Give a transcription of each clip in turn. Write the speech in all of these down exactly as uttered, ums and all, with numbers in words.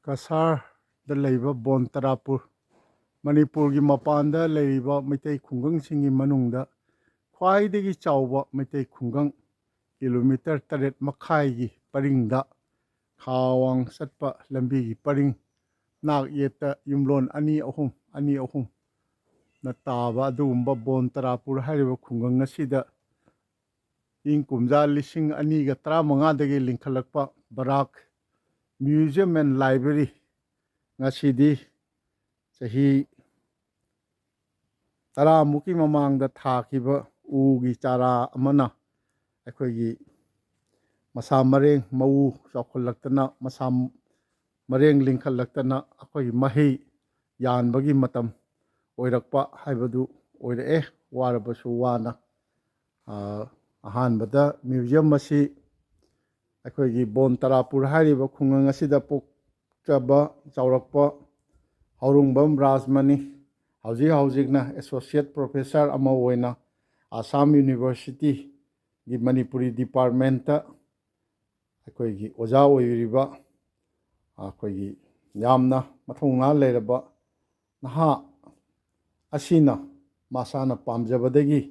ꯀꯁꯥꯔꯗ ꯂꯩꯕ ꯕꯣꯟ ꯇꯔꯥꯄꯨꯔ, ꯃꯅꯤꯄꯨꯔꯒꯤ ꯃꯄꯥꯟꯗ ꯂꯩꯔꯤꯕ ꯃꯩꯇꯩ ꯈꯨꯡꯒꯪꯁꯤꯡꯒꯤ ꯃꯅꯨꯡꯗ ꯈ꯭ꯋꯥꯏꯗꯒꯤ ꯆꯥꯎꯕ ꯃꯩꯇꯩ ꯈꯨꯡꯒꯪ, ꯀꯤꯂꯣꯃꯤꯇꯔ ꯇꯔꯦꯠ ꯃꯈꯥꯏꯒꯤ ꯄꯔꯤꯡꯗ ꯈꯥ ꯋꯥꯡ ꯆꯠꯄ ꯂꯝꯕꯤꯒꯤ ꯄꯔꯤꯡ, ꯅꯥꯛ ꯌꯦꯠꯇ ꯌꯨꯝꯂꯣꯟ ꯑꯅꯤ ꯑꯍꯨꯝ, ꯑꯅꯤ ꯑꯍꯨꯝꯅ ꯇꯥꯕ ꯑꯗꯨꯒꯨꯝꯕ ꯕꯣꯟ ꯇꯔꯥꯄꯨꯔ ꯍꯥꯏꯔꯤꯕ ꯈꯨꯡꯒꯪ ꯑꯁꯤꯗ ꯏꯪ ꯀꯨꯝꯖꯥ ꯂꯤꯁꯤꯡ ꯑꯅꯤꯒ ꯇꯔꯥꯃꯉꯥꯗꯒꯤ ꯂꯤꯡꯈꯠꯂꯛꯄ ꯕꯔꯥꯛ Museum and Library, ꯉꯁꯤꯗꯤ ꯆꯍꯤ ꯇꯔꯥꯃꯨꯛꯀꯤ ꯃꯃꯥꯡꯗ ꯊꯥꯈꯤꯕ ꯎꯒꯤ ꯆꯥꯔꯥ ꯑꯃꯅ ꯑꯩꯈꯣꯏꯒꯤ ꯃꯁꯥ ꯃꯔꯦꯡ ꯃꯎ ꯆꯥꯎꯈꯠꯂꯛꯇꯅ, ꯃꯁꯥ ꯃꯔꯦꯡ ꯂꯤꯡꯈꯠꯂꯛꯇꯅ ꯑꯩꯈꯣꯏꯒꯤ ꯃꯍꯩ ꯌꯥꯟꯕꯒꯤ ꯃꯇꯝ ꯑꯣꯏꯔꯛꯄ ꯍꯥꯏꯕꯗꯨ ꯑꯣꯏꯔꯛꯑꯦ꯫ ꯋꯥꯔꯕꯁꯨ ꯋꯥꯅ, ꯑ, ꯑꯍꯥꯟꯕꯗ museum ꯑꯁꯤ ꯑꯩꯈꯣꯏꯒꯤ ꯕꯣꯟ ꯇꯔꯥꯄꯨꯔ ꯍꯥꯏꯔꯤꯕ ꯈꯨꯡꯒꯪ ꯑꯁꯤꯗ ꯄꯣꯛꯆꯕ ꯆꯥꯎꯔꯛꯄ ꯍꯧꯔꯨꯡꯕꯝ ꯔꯥꯖꯃꯅꯤ ꯍꯧꯖꯤꯛ ꯍꯧꯖꯤꯛꯅ associate professor ꯑꯃ ꯑꯣꯏꯅ ꯑꯁꯥꯝ ꯌꯨꯅꯤꯚꯔꯁꯤꯇꯤꯒꯤ ꯃꯅꯤꯄꯨꯔꯤ departmentꯇ ꯑꯩꯈꯣꯏꯒꯤ ꯑꯣꯖꯥ ꯑꯣꯏꯔꯤꯕ, ꯑꯩꯈꯣꯏꯒꯤ ꯌꯥꯝꯅ ꯃꯊꯧꯅꯥ ꯂꯩꯔꯕ ꯅꯍꯥ ꯑꯁꯤꯅ ꯃꯁꯥꯅ ꯄꯥꯝꯖꯕꯗꯒꯤ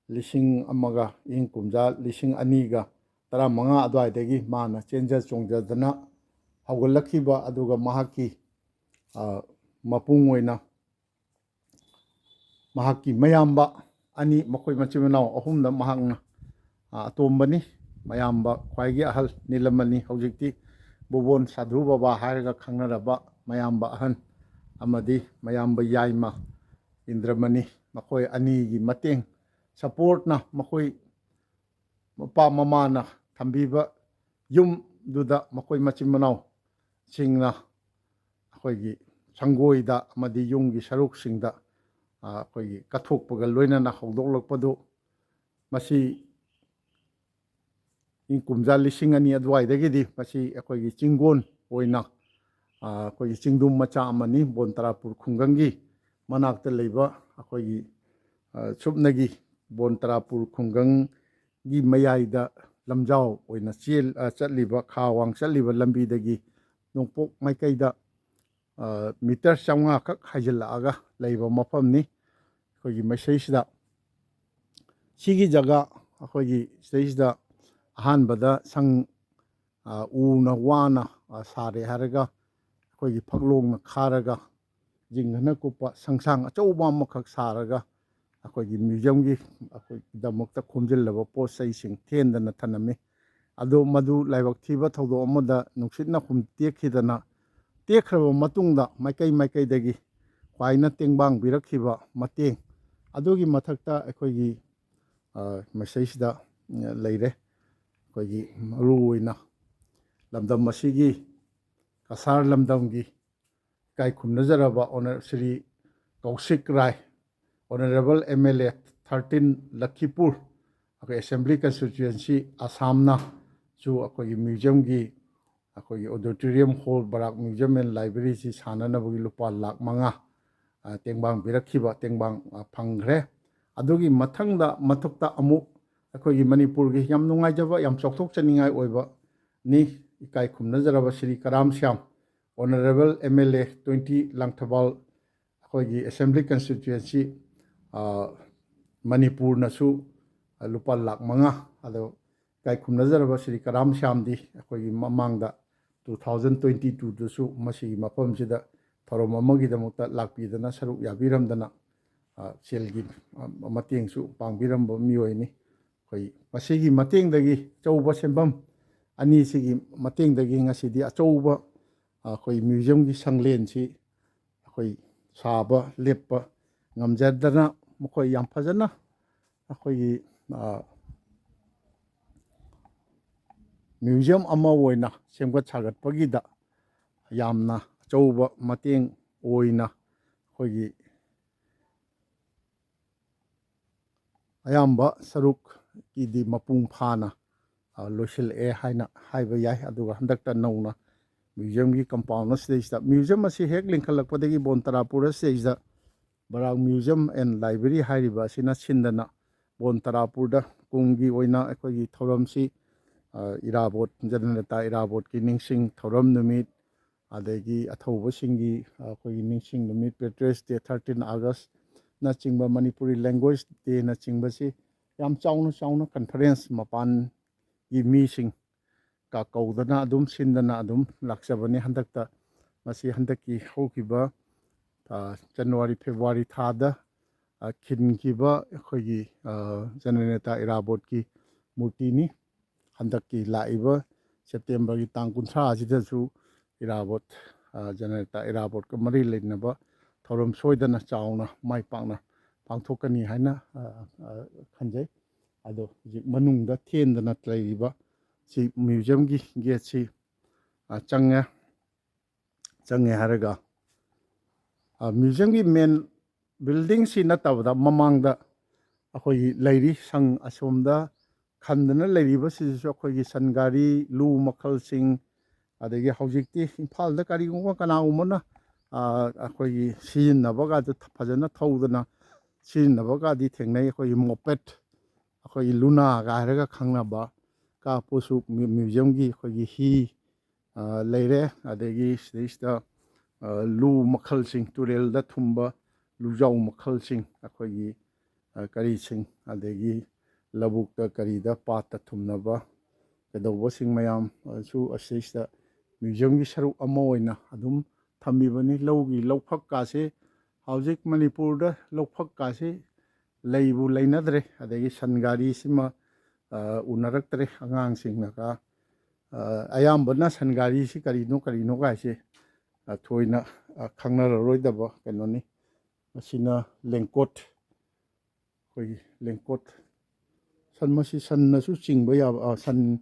ꯂꯤꯁꯤꯡ ꯑꯃꯒ, ꯏꯪ ꯀꯨꯝꯖꯥ ꯂꯤꯁꯤꯡ ꯑꯅꯤꯒ ꯇꯔꯥꯃꯉꯥ ꯑꯗꯨꯋꯥꯏꯗꯒꯤ ꯃꯥꯅ ꯆꯦꯟꯖ ꯆꯣꯡꯖꯗꯅ ꯍꯧꯒꯠꯂꯛꯈꯤꯕ, ꯑꯗꯨꯒ ꯃꯍꯥꯛꯀꯤ, ꯑ, ꯃꯄꯨꯡ ꯑꯣꯏꯅ ꯃꯍꯥꯛꯀꯤ ꯃꯌꯥꯝꯕ ꯑꯅꯤ, ꯃꯈꯣꯏ ꯃꯆꯤꯟ ꯃꯅꯥꯎ ꯑꯍꯨꯝꯗ ꯃꯍꯥꯛꯅ, ꯑ, ꯑꯇꯣꯝꯕꯅꯤ꯫ ꯃꯌꯥꯝꯕ ꯈ꯭ꯋꯥꯏꯒꯤ ꯑꯍꯜ ꯅꯤꯂꯃꯅꯤ, ꯍꯧꯖꯤꯛꯇꯤ ꯕꯣꯕꯣꯟ ꯁꯥꯙꯨ ꯕꯕꯥ ꯍꯥꯏꯔꯒ ꯈꯪꯅꯔꯕ ꯃꯌꯥꯝꯕ ꯑꯍꯟ, ꯑꯃꯗꯤ ꯃꯌꯥꯝꯕ ꯌꯥꯏꯃ ꯏꯟꯗ꯭ꯔꯃꯅꯤ꯫ ꯃꯈꯣꯏ ꯑꯅꯤꯒꯤ ꯃꯇꯦꯡ, supportꯅ, ꯃꯈꯣꯏ ꯃꯄꯥ ꯃꯃꯥꯅ ꯊꯝꯕꯤꯕ ꯌꯨꯝꯗꯨꯗ ꯃꯈꯣꯏ ꯃꯆꯤꯟ ꯃꯅꯥꯎꯁꯤꯡꯅ ꯑꯩꯈꯣꯏꯒꯤ ꯁꯪꯒꯣꯏꯗ ꯑꯃꯗꯤ ꯌꯨꯝꯒꯤ ꯁꯔꯨꯛꯁꯤꯡꯗ, ꯑ, ꯑꯩꯈꯣꯏꯒꯤ ꯀꯠꯊꯣꯛꯄꯒ ꯂꯣꯏꯅꯅ ꯍꯧꯗꯣꯛꯂꯛꯄꯗꯨ, ꯃꯁꯤ ꯏꯪ ꯀꯨꯝꯖꯥ ꯂꯤꯁꯤꯡ ꯑꯅꯤ ꯑꯗꯨꯋꯥꯏꯗꯒꯤꯗꯤ ꯃꯁꯤ ꯑꯩꯈꯣꯏꯒꯤ ꯆꯤꯡꯒꯣꯟ ꯑꯣꯏꯅ, ꯑ, ꯑꯩꯈꯣꯏꯒꯤ ꯆꯤꯡꯗꯨꯝ ꯃꯆꯥ ꯑꯃꯅꯤ꯫ ꯕꯣꯟ ꯇꯔꯥꯄꯨꯔ ꯈꯨꯡꯒꯪꯒꯤ ꯃꯅꯥꯛꯇ ꯂꯩꯕ ꯑꯩꯈꯣꯏꯒꯤ, ꯑ, ꯁꯨꯞꯅꯒꯤ ꯕꯣꯟ ꯇꯔꯥꯄꯨꯔ ꯈꯨꯡꯒꯪꯒꯤ ꯃꯌꯥꯏꯗ ꯂꯝꯖꯥꯎ ꯑꯣꯏꯅ ꯆꯦꯜ-, ꯑ, ꯆꯠꯂꯤꯕ, ꯈꯥ ꯋꯥꯡ ꯆꯠꯂꯤꯕ ꯂꯝꯕꯤꯗꯒꯤ ꯅꯣꯡꯄꯣꯛ ꯃꯥꯏꯀꯩꯗ, ꯑ, ꯃꯤꯇꯔ ꯆꯥꯝꯃꯉꯥ ꯈꯛ ꯍꯥꯏꯖꯤꯜꯂꯛꯑꯒ ꯂꯩꯕ ꯃꯐꯝꯅꯤ꯫ ꯑꯩꯈꯣꯏꯒꯤ ꯃꯁꯤꯗꯩꯁꯤꯗ, ꯁꯤꯒꯤ ꯖꯒꯥ, ꯑꯩꯈꯣꯏꯒꯤ ꯁꯤꯗꯩꯁꯤꯗ ꯑꯍꯥꯟꯕꯗ ꯁꯪ, ꯑ, ꯎꯅ ꯋꯥꯅ, ꯑ, ꯁꯥꯔꯦ ꯍꯥꯏꯔꯒ, ꯑꯩꯈꯣꯏꯒꯤ ꯐꯛꯂꯣꯡꯅ ꯈꯥꯔꯒ, ꯖꯤꯡꯒꯅ ꯀꯨꯞꯄ ꯁꯪꯁꯥꯡ ꯑꯆꯧꯕ ꯑꯃꯈꯛ ꯁꯥꯔꯒ, ꯑꯩꯈꯣꯏꯒꯤ ꯃ꯭ꯌꯨꯖꯤꯌꯝꯒꯤ, ꯑꯩꯈꯣꯏꯒꯤꯗꯃꯛꯇ ꯈꯣꯝꯖꯤꯜꯂꯕ ꯄꯣꯠ ꯆꯩꯁꯤꯡ ꯊꯦꯟꯗꯅ ꯊꯅꯝꯃꯤ꯫ ꯑꯗꯣ ꯃꯗꯨ ꯂꯥꯏꯕꯛ ꯊꯤꯕ ꯊꯧꯗꯣꯛ ꯑꯃꯗ ꯅꯨꯡꯁꯤꯠꯅ ꯍꯨꯝ ꯇꯦꯛꯈꯤꯗꯅ, ꯇꯦꯛꯈ꯭ꯔꯕ ꯃꯇꯨꯡꯗ ꯃꯥꯏꯀꯩ ꯃꯥꯏꯀꯩꯗꯒꯤ ꯈ꯭ꯋꯥꯏꯅ ꯇꯦꯡꯕꯥꯡꯕꯤꯔꯛꯈꯤꯕ ꯃꯇꯦꯡ ꯑꯗꯨꯒꯤ ꯃꯊꯛꯇ ꯑꯩꯈꯣꯏꯒꯤ, ꯑ, ꯃꯁꯤꯗꯩꯁꯤꯗ, ꯎꯝ, ꯂꯩꯔꯦ꯫ ꯑꯩꯈꯣꯏꯒꯤ ꯃꯔꯨꯑꯣꯏꯅ ꯂꯝꯗꯝ ꯑꯁꯤꯒꯤ ꯀꯁꯥꯔ ꯂꯝꯗꯝꯒꯤ ꯏꯀꯥꯏ ꯈꯨꯝꯅꯖꯔꯕ honour Shri Kaushik Rai, Honourable M L A thirteen Lakhipur, ꯑꯩꯈꯣꯏ Assembly Constituency, ꯑꯁꯥꯝꯅꯁꯨ ꯑꯩꯈꯣꯏꯒꯤ ꯃ꯭ꯌꯨꯖꯤꯌꯝꯒꯤ, ꯑꯩꯈꯣꯏꯒꯤ auditorium hall, Barak Museum and Library ꯁꯤ ꯁꯥꯟꯅꯅꯕꯒꯤ ꯂꯨꯄꯥ ꯂꯥꯈ ꯃꯉꯥ, ꯑ, ꯇꯦꯡꯕꯥꯡ ꯄꯤꯔꯛꯈꯤꯕ, ꯇꯦꯡꯕꯥꯡ, ꯑ, ꯐꯪꯈ꯭ꯔꯦ꯫ ꯑꯗꯨꯒꯤ ꯃꯊꯪꯗ, ꯃꯊꯛꯇ ꯑꯃꯨꯛ ꯑꯩꯈꯣꯏꯒꯤ ꯃꯅꯤꯄꯨꯔꯒꯤ ꯌꯥꯝ ꯅꯨꯡꯉꯥꯏꯖꯕ, ꯌꯥꯝ ꯆꯥꯎꯊꯣꯛꯆꯅꯤꯡꯉꯥꯏ ꯑꯣꯏꯕꯅꯤ, ꯏꯀꯥꯏ ꯈꯨꯝꯅꯖꯔꯕ ꯁ꯭ꯔꯤ ꯀꯔꯥꯝ Shyam, Honourable M L A twenty Langthabal, ꯑꯩꯈꯣꯏꯒꯤ Assembly Constituency, ꯑ, ꯃꯅꯤꯄꯨꯔꯅꯁꯨ ꯂꯨꯄꯥ ꯂꯥꯈ ꯃꯉꯥ, ꯑꯗꯣ ꯏꯀꯥꯏ ꯈꯨꯝꯅꯖꯔꯕ ꯁ꯭ꯔꯤ ꯀꯔꯥꯝ ꯁ꯭ꯌꯥꯝꯗꯤ ꯑꯩꯈꯣꯏꯒꯤ ꯃꯃꯥꯡꯗ two thousand twenty twoꯗꯁꯨ ꯃꯁꯤꯒꯤ ꯃꯐꯝꯁꯤꯗ ꯊꯧꯔꯝ ꯑꯃꯒꯤꯗꯃꯛꯇ ꯂꯥꯛꯄꯤꯗꯅ ꯁꯔꯨꯛ ꯌꯥꯕꯤꯔꯝꯗꯅ, ꯑ, ꯁꯦꯜꯒꯤ, ꯑ, ꯃꯇꯦꯡꯁꯨ ꯄꯥꯡꯕꯤꯔꯝꯕ ꯃꯤꯑꯣꯏꯅꯤ꯫ ꯑꯩꯈꯣꯏ ꯃꯁꯤꯒꯤ ꯃꯇꯦꯡꯗꯒꯤ, ꯑꯆꯧꯕ ꯁꯦꯟꯐꯝ ꯑꯅꯤꯁꯤꯒꯤ ꯃꯇꯦꯡꯗꯒꯤ ꯉꯁꯤꯗꯤ ꯑꯆꯧꯕ, ꯑ, ꯑꯩꯈꯣꯏ ꯃ꯭ꯌꯨꯖꯤꯌꯝꯒꯤ ꯁꯪꯂꯦꯟꯁꯤ ꯑꯩꯈꯣꯏ ꯁꯥꯕ ꯂꯦꯞꯄ ꯉꯝꯖꯗꯅ, ꯃꯈꯣꯏ ꯌꯥꯝ ꯐꯖꯅ ꯑꯩꯈꯣꯏꯒꯤ, ꯑ, ꯃ꯭ꯌꯨꯖꯤꯌꯝ ꯑꯃ ꯑꯣꯏꯅ ꯁꯦꯝꯒꯠ ꯁꯥꯒꯠꯄꯒꯤꯗ ꯌꯥꯝꯅ ꯑꯆꯧꯕ ꯃꯇꯦꯡ ꯑꯣꯏꯅ ꯑꯩꯈꯣꯏꯒꯤ ꯑꯌꯥꯝꯕ ꯁꯔꯨꯛꯀꯤꯗꯤ ꯃꯄꯨꯡ ꯐꯥꯅ, ꯑ, ꯂꯣꯏꯁꯤꯜꯂꯛꯑꯦ ꯍꯥꯏꯅ ꯍꯥꯏꯕ ꯌꯥꯏ꯫ ꯑꯗꯨꯒ ꯍꯟꯗꯛꯇ ꯅꯧꯅ ꯃ꯭ꯌꯨꯖꯤꯌꯝꯒꯤ compound ꯑꯁꯤꯗꯩꯁꯤꯗ, ꯃ꯭ꯌꯨꯖꯤꯌꯝ ꯑꯁꯤ ꯍꯦꯛ ꯂꯤꯡꯈꯠꯂꯛꯄꯗꯒꯤ ꯕꯣꯟ ꯇꯔꯥꯄꯨꯔ ꯑꯁꯤꯗꯩꯁꯤꯗ ꯕꯔꯥꯛ Museum and Library ꯍꯥꯏꯔꯤꯕ ꯑꯁꯤꯅ ꯁꯤꯟꯗꯅ ꯕꯣꯟ ꯇꯔꯥꯄꯨꯔꯗ ꯀꯨꯝꯒꯤ ꯑꯣꯏꯅ ꯑꯩꯈꯣꯏꯒꯤ ꯊꯧꯔꯝꯁꯤ, ꯑ, ꯏꯔꯥꯕꯣꯠ, ꯖꯅꯅꯦꯇꯥ ꯏꯔꯥꯕꯣꯠꯀꯤ ꯅꯤꯡꯁꯤꯡ ꯊꯧꯔꯝ ꯅꯨꯃꯤꯠ, ꯑꯗꯒꯤ ꯑꯊꯧꯕꯁꯤꯡꯒꯤ, ꯑ, ꯑꯩꯈꯣꯏꯒꯤ ꯅꯤꯡꯁꯤꯡ ꯅꯨꯃꯤꯠ, Patriots Day, thirteen August ꯅꯆꯤꯡꯕ, Manipuri Language Day ꯅꯆꯤꯡꯕꯁꯤ ꯌꯥꯝ ꯆꯥꯎꯅ ꯆꯥꯎꯅ conference ꯃꯄꯥꯟꯒꯤ ꯃꯤꯁꯤꯡ ꯀ ꯀꯧꯗꯅ ꯑꯗꯨꯝ ꯁꯤꯟꯗꯅ ꯑꯗꯨꯝ ꯂꯥꯛꯆꯕꯅꯤ꯫ ꯍꯟꯗꯛꯇ ꯃꯁꯤ ꯍꯟꯗꯛꯀꯤ ꯍꯧꯈꯤꯕ, ꯑ, January, February ꯊꯥꯗ, ꯑ, ꯈꯤꯟꯈꯤꯕ ꯑꯩꯈꯣꯏꯒꯤ, ꯑ, ꯖꯅꯅꯦꯇꯥ ꯏꯔꯥꯕꯣꯠꯀꯤ ꯃꯨꯔꯇꯤꯅꯤ꯫ ꯍꯟꯗꯛꯀꯤ ꯂꯥꯛꯏꯕ Septemberꯒꯤ ꯇꯥꯡ ꯀꯨꯟꯊ꯭ꯔꯥ ꯑꯁꯤꯗꯁꯨ ꯏꯔꯥꯕꯣꯠ, ꯑ, ꯖꯅꯅꯦꯇꯥ ꯏꯔꯥꯕꯣꯠꯀ ꯃꯔꯤ ꯂꯩꯅꯕ ꯊꯧꯔꯝ ꯁꯣꯏꯗꯅ ꯆꯥꯎꯅ ꯃꯥꯏ ꯄꯥꯛꯅ ꯄꯥꯡꯊꯣꯛꯀꯅꯤ ꯍꯥꯏꯅ, ꯑ, ꯑ, ꯈꯟꯖꯩ꯫ ꯑꯗꯣ ꯍꯧꯖꯤꯛ ꯃꯅꯨꯡꯗ ꯊꯦꯟꯗꯅ ꯂꯩꯔꯤꯕ ꯁꯤ museumꯒꯤ gateꯁꯤ, ꯑ, ꯆꯪꯉꯦ꯫ ꯆꯪꯉꯦ ꯍꯥꯏꯔꯒ, ꯑ, museumꯒꯤ main buildingꯁꯤ ꯅꯠꯇꯕꯗ ꯃꯃꯥꯡꯗ ꯑꯩꯈꯣꯏꯒꯤ ꯂꯩꯔꯤ, ꯁꯪ ꯑꯁꯣꯝꯗ ꯈꯟꯗꯅ ꯂꯩꯔꯤꯕꯁꯤꯗꯁꯨ ꯑꯩꯈꯣꯏꯒꯤ ꯁꯟ ꯒꯥꯔꯤ, ꯂꯨ ꯃꯈꯜꯁꯤꯡ, ꯑꯗꯒꯤ ꯍꯧꯖꯤꯛꯇꯤ ꯏꯝꯐꯥꯜꯗ ꯀꯔꯤꯒꯨꯝꯕ ꯀꯅꯥꯒꯨꯝꯕꯅ, ꯑ, ꯑꯩꯈꯣꯏꯒꯤ ꯁꯤꯖꯤꯟꯅꯕꯒꯗ ꯐꯖꯅ ꯊꯧꯗꯅ ꯁꯤꯖꯤꯟꯅꯕꯒꯗꯤ ꯊꯦꯡꯅꯩ꯫ ꯑꯩꯈꯣꯏꯒꯤ moped, ꯑꯩꯈꯣꯏꯒꯤ Lunaꯒ ꯍꯥꯏꯔꯒ ꯈꯪꯅꯕ, ꯀꯥꯞꯄꯁꯨ mu-, museumꯒꯤ ꯑꯩꯈꯣꯏꯒꯤ ꯍꯤ, ꯑ, ꯂꯩꯔꯦ꯫ ꯑꯗꯒꯤ ꯁꯤꯗꯩꯁꯤꯗ, ꯑ, ꯂꯨ ꯃꯈꯜꯁꯤꯡ, ꯇꯨꯔꯦꯜꯗ ꯊꯨꯝꯕ ꯂꯨꯖꯥꯎ ꯃꯈꯜꯁꯤꯡ, ꯑꯩꯈꯣꯏꯒꯤ, ꯑ, ꯀꯔꯤꯁꯤꯡ, ꯑꯗꯒꯤ ꯂꯧꯕꯨꯛꯇ ꯀꯔꯤꯗ ꯄꯥꯠꯇ ꯊꯨꯝꯅꯕ ꯀꯩꯗꯧꯕꯁꯤꯡ ꯃꯌꯥꯝ, ꯑ, ꯁꯨ ꯑꯁꯤꯗꯩꯁꯤꯗ museumꯒꯤ ꯁꯔꯨꯛ ꯑꯃ ꯑꯣꯏꯅ ꯑꯗꯨꯝ ꯊꯝꯃꯤꯕꯅꯤ꯫ ꯂꯧꯒꯤ ꯂꯧꯐꯛꯀꯥꯁꯦ, ꯍꯧꯖꯤꯛ ꯃꯅꯤꯄꯨꯔꯗ ꯂꯧꯐꯛꯀꯥꯁꯦ ꯂꯩꯕꯨ ꯂꯩꯅꯗ꯭ꯔꯦ꯫ ꯑꯗꯒꯤ ꯁꯟ ꯒꯥꯔꯤꯁꯤꯃ, ꯑ, ꯎꯅꯔꯛꯇ꯭ꯔꯦ꯫ ꯑꯉꯥꯡꯁꯤꯡꯅꯒ, ꯑ, ꯑꯌꯥꯝꯕꯅ ꯁꯟ ꯒꯥꯔꯤꯁꯤ ꯀꯔꯤꯅꯣ ꯀꯔꯤꯅꯣ ꯀꯥꯏꯁꯦ, ꯑ, ꯊꯣꯏꯅ, ꯑ, ꯈꯪꯅꯔꯔꯣꯏꯗꯕ ꯀꯩꯅꯣꯅꯤ꯫ ꯃꯁꯤꯅ ꯂꯦꯡꯀꯣꯠ, ꯑꯩꯈꯣꯏꯒꯤ ꯂꯦꯡꯀꯣꯠ, ꯁꯟ, ꯃꯁꯤ ꯁꯟꯅꯁꯨ ꯆꯤꯡꯕ ꯌꯥꯕ, ꯑ, ꯁꯟ,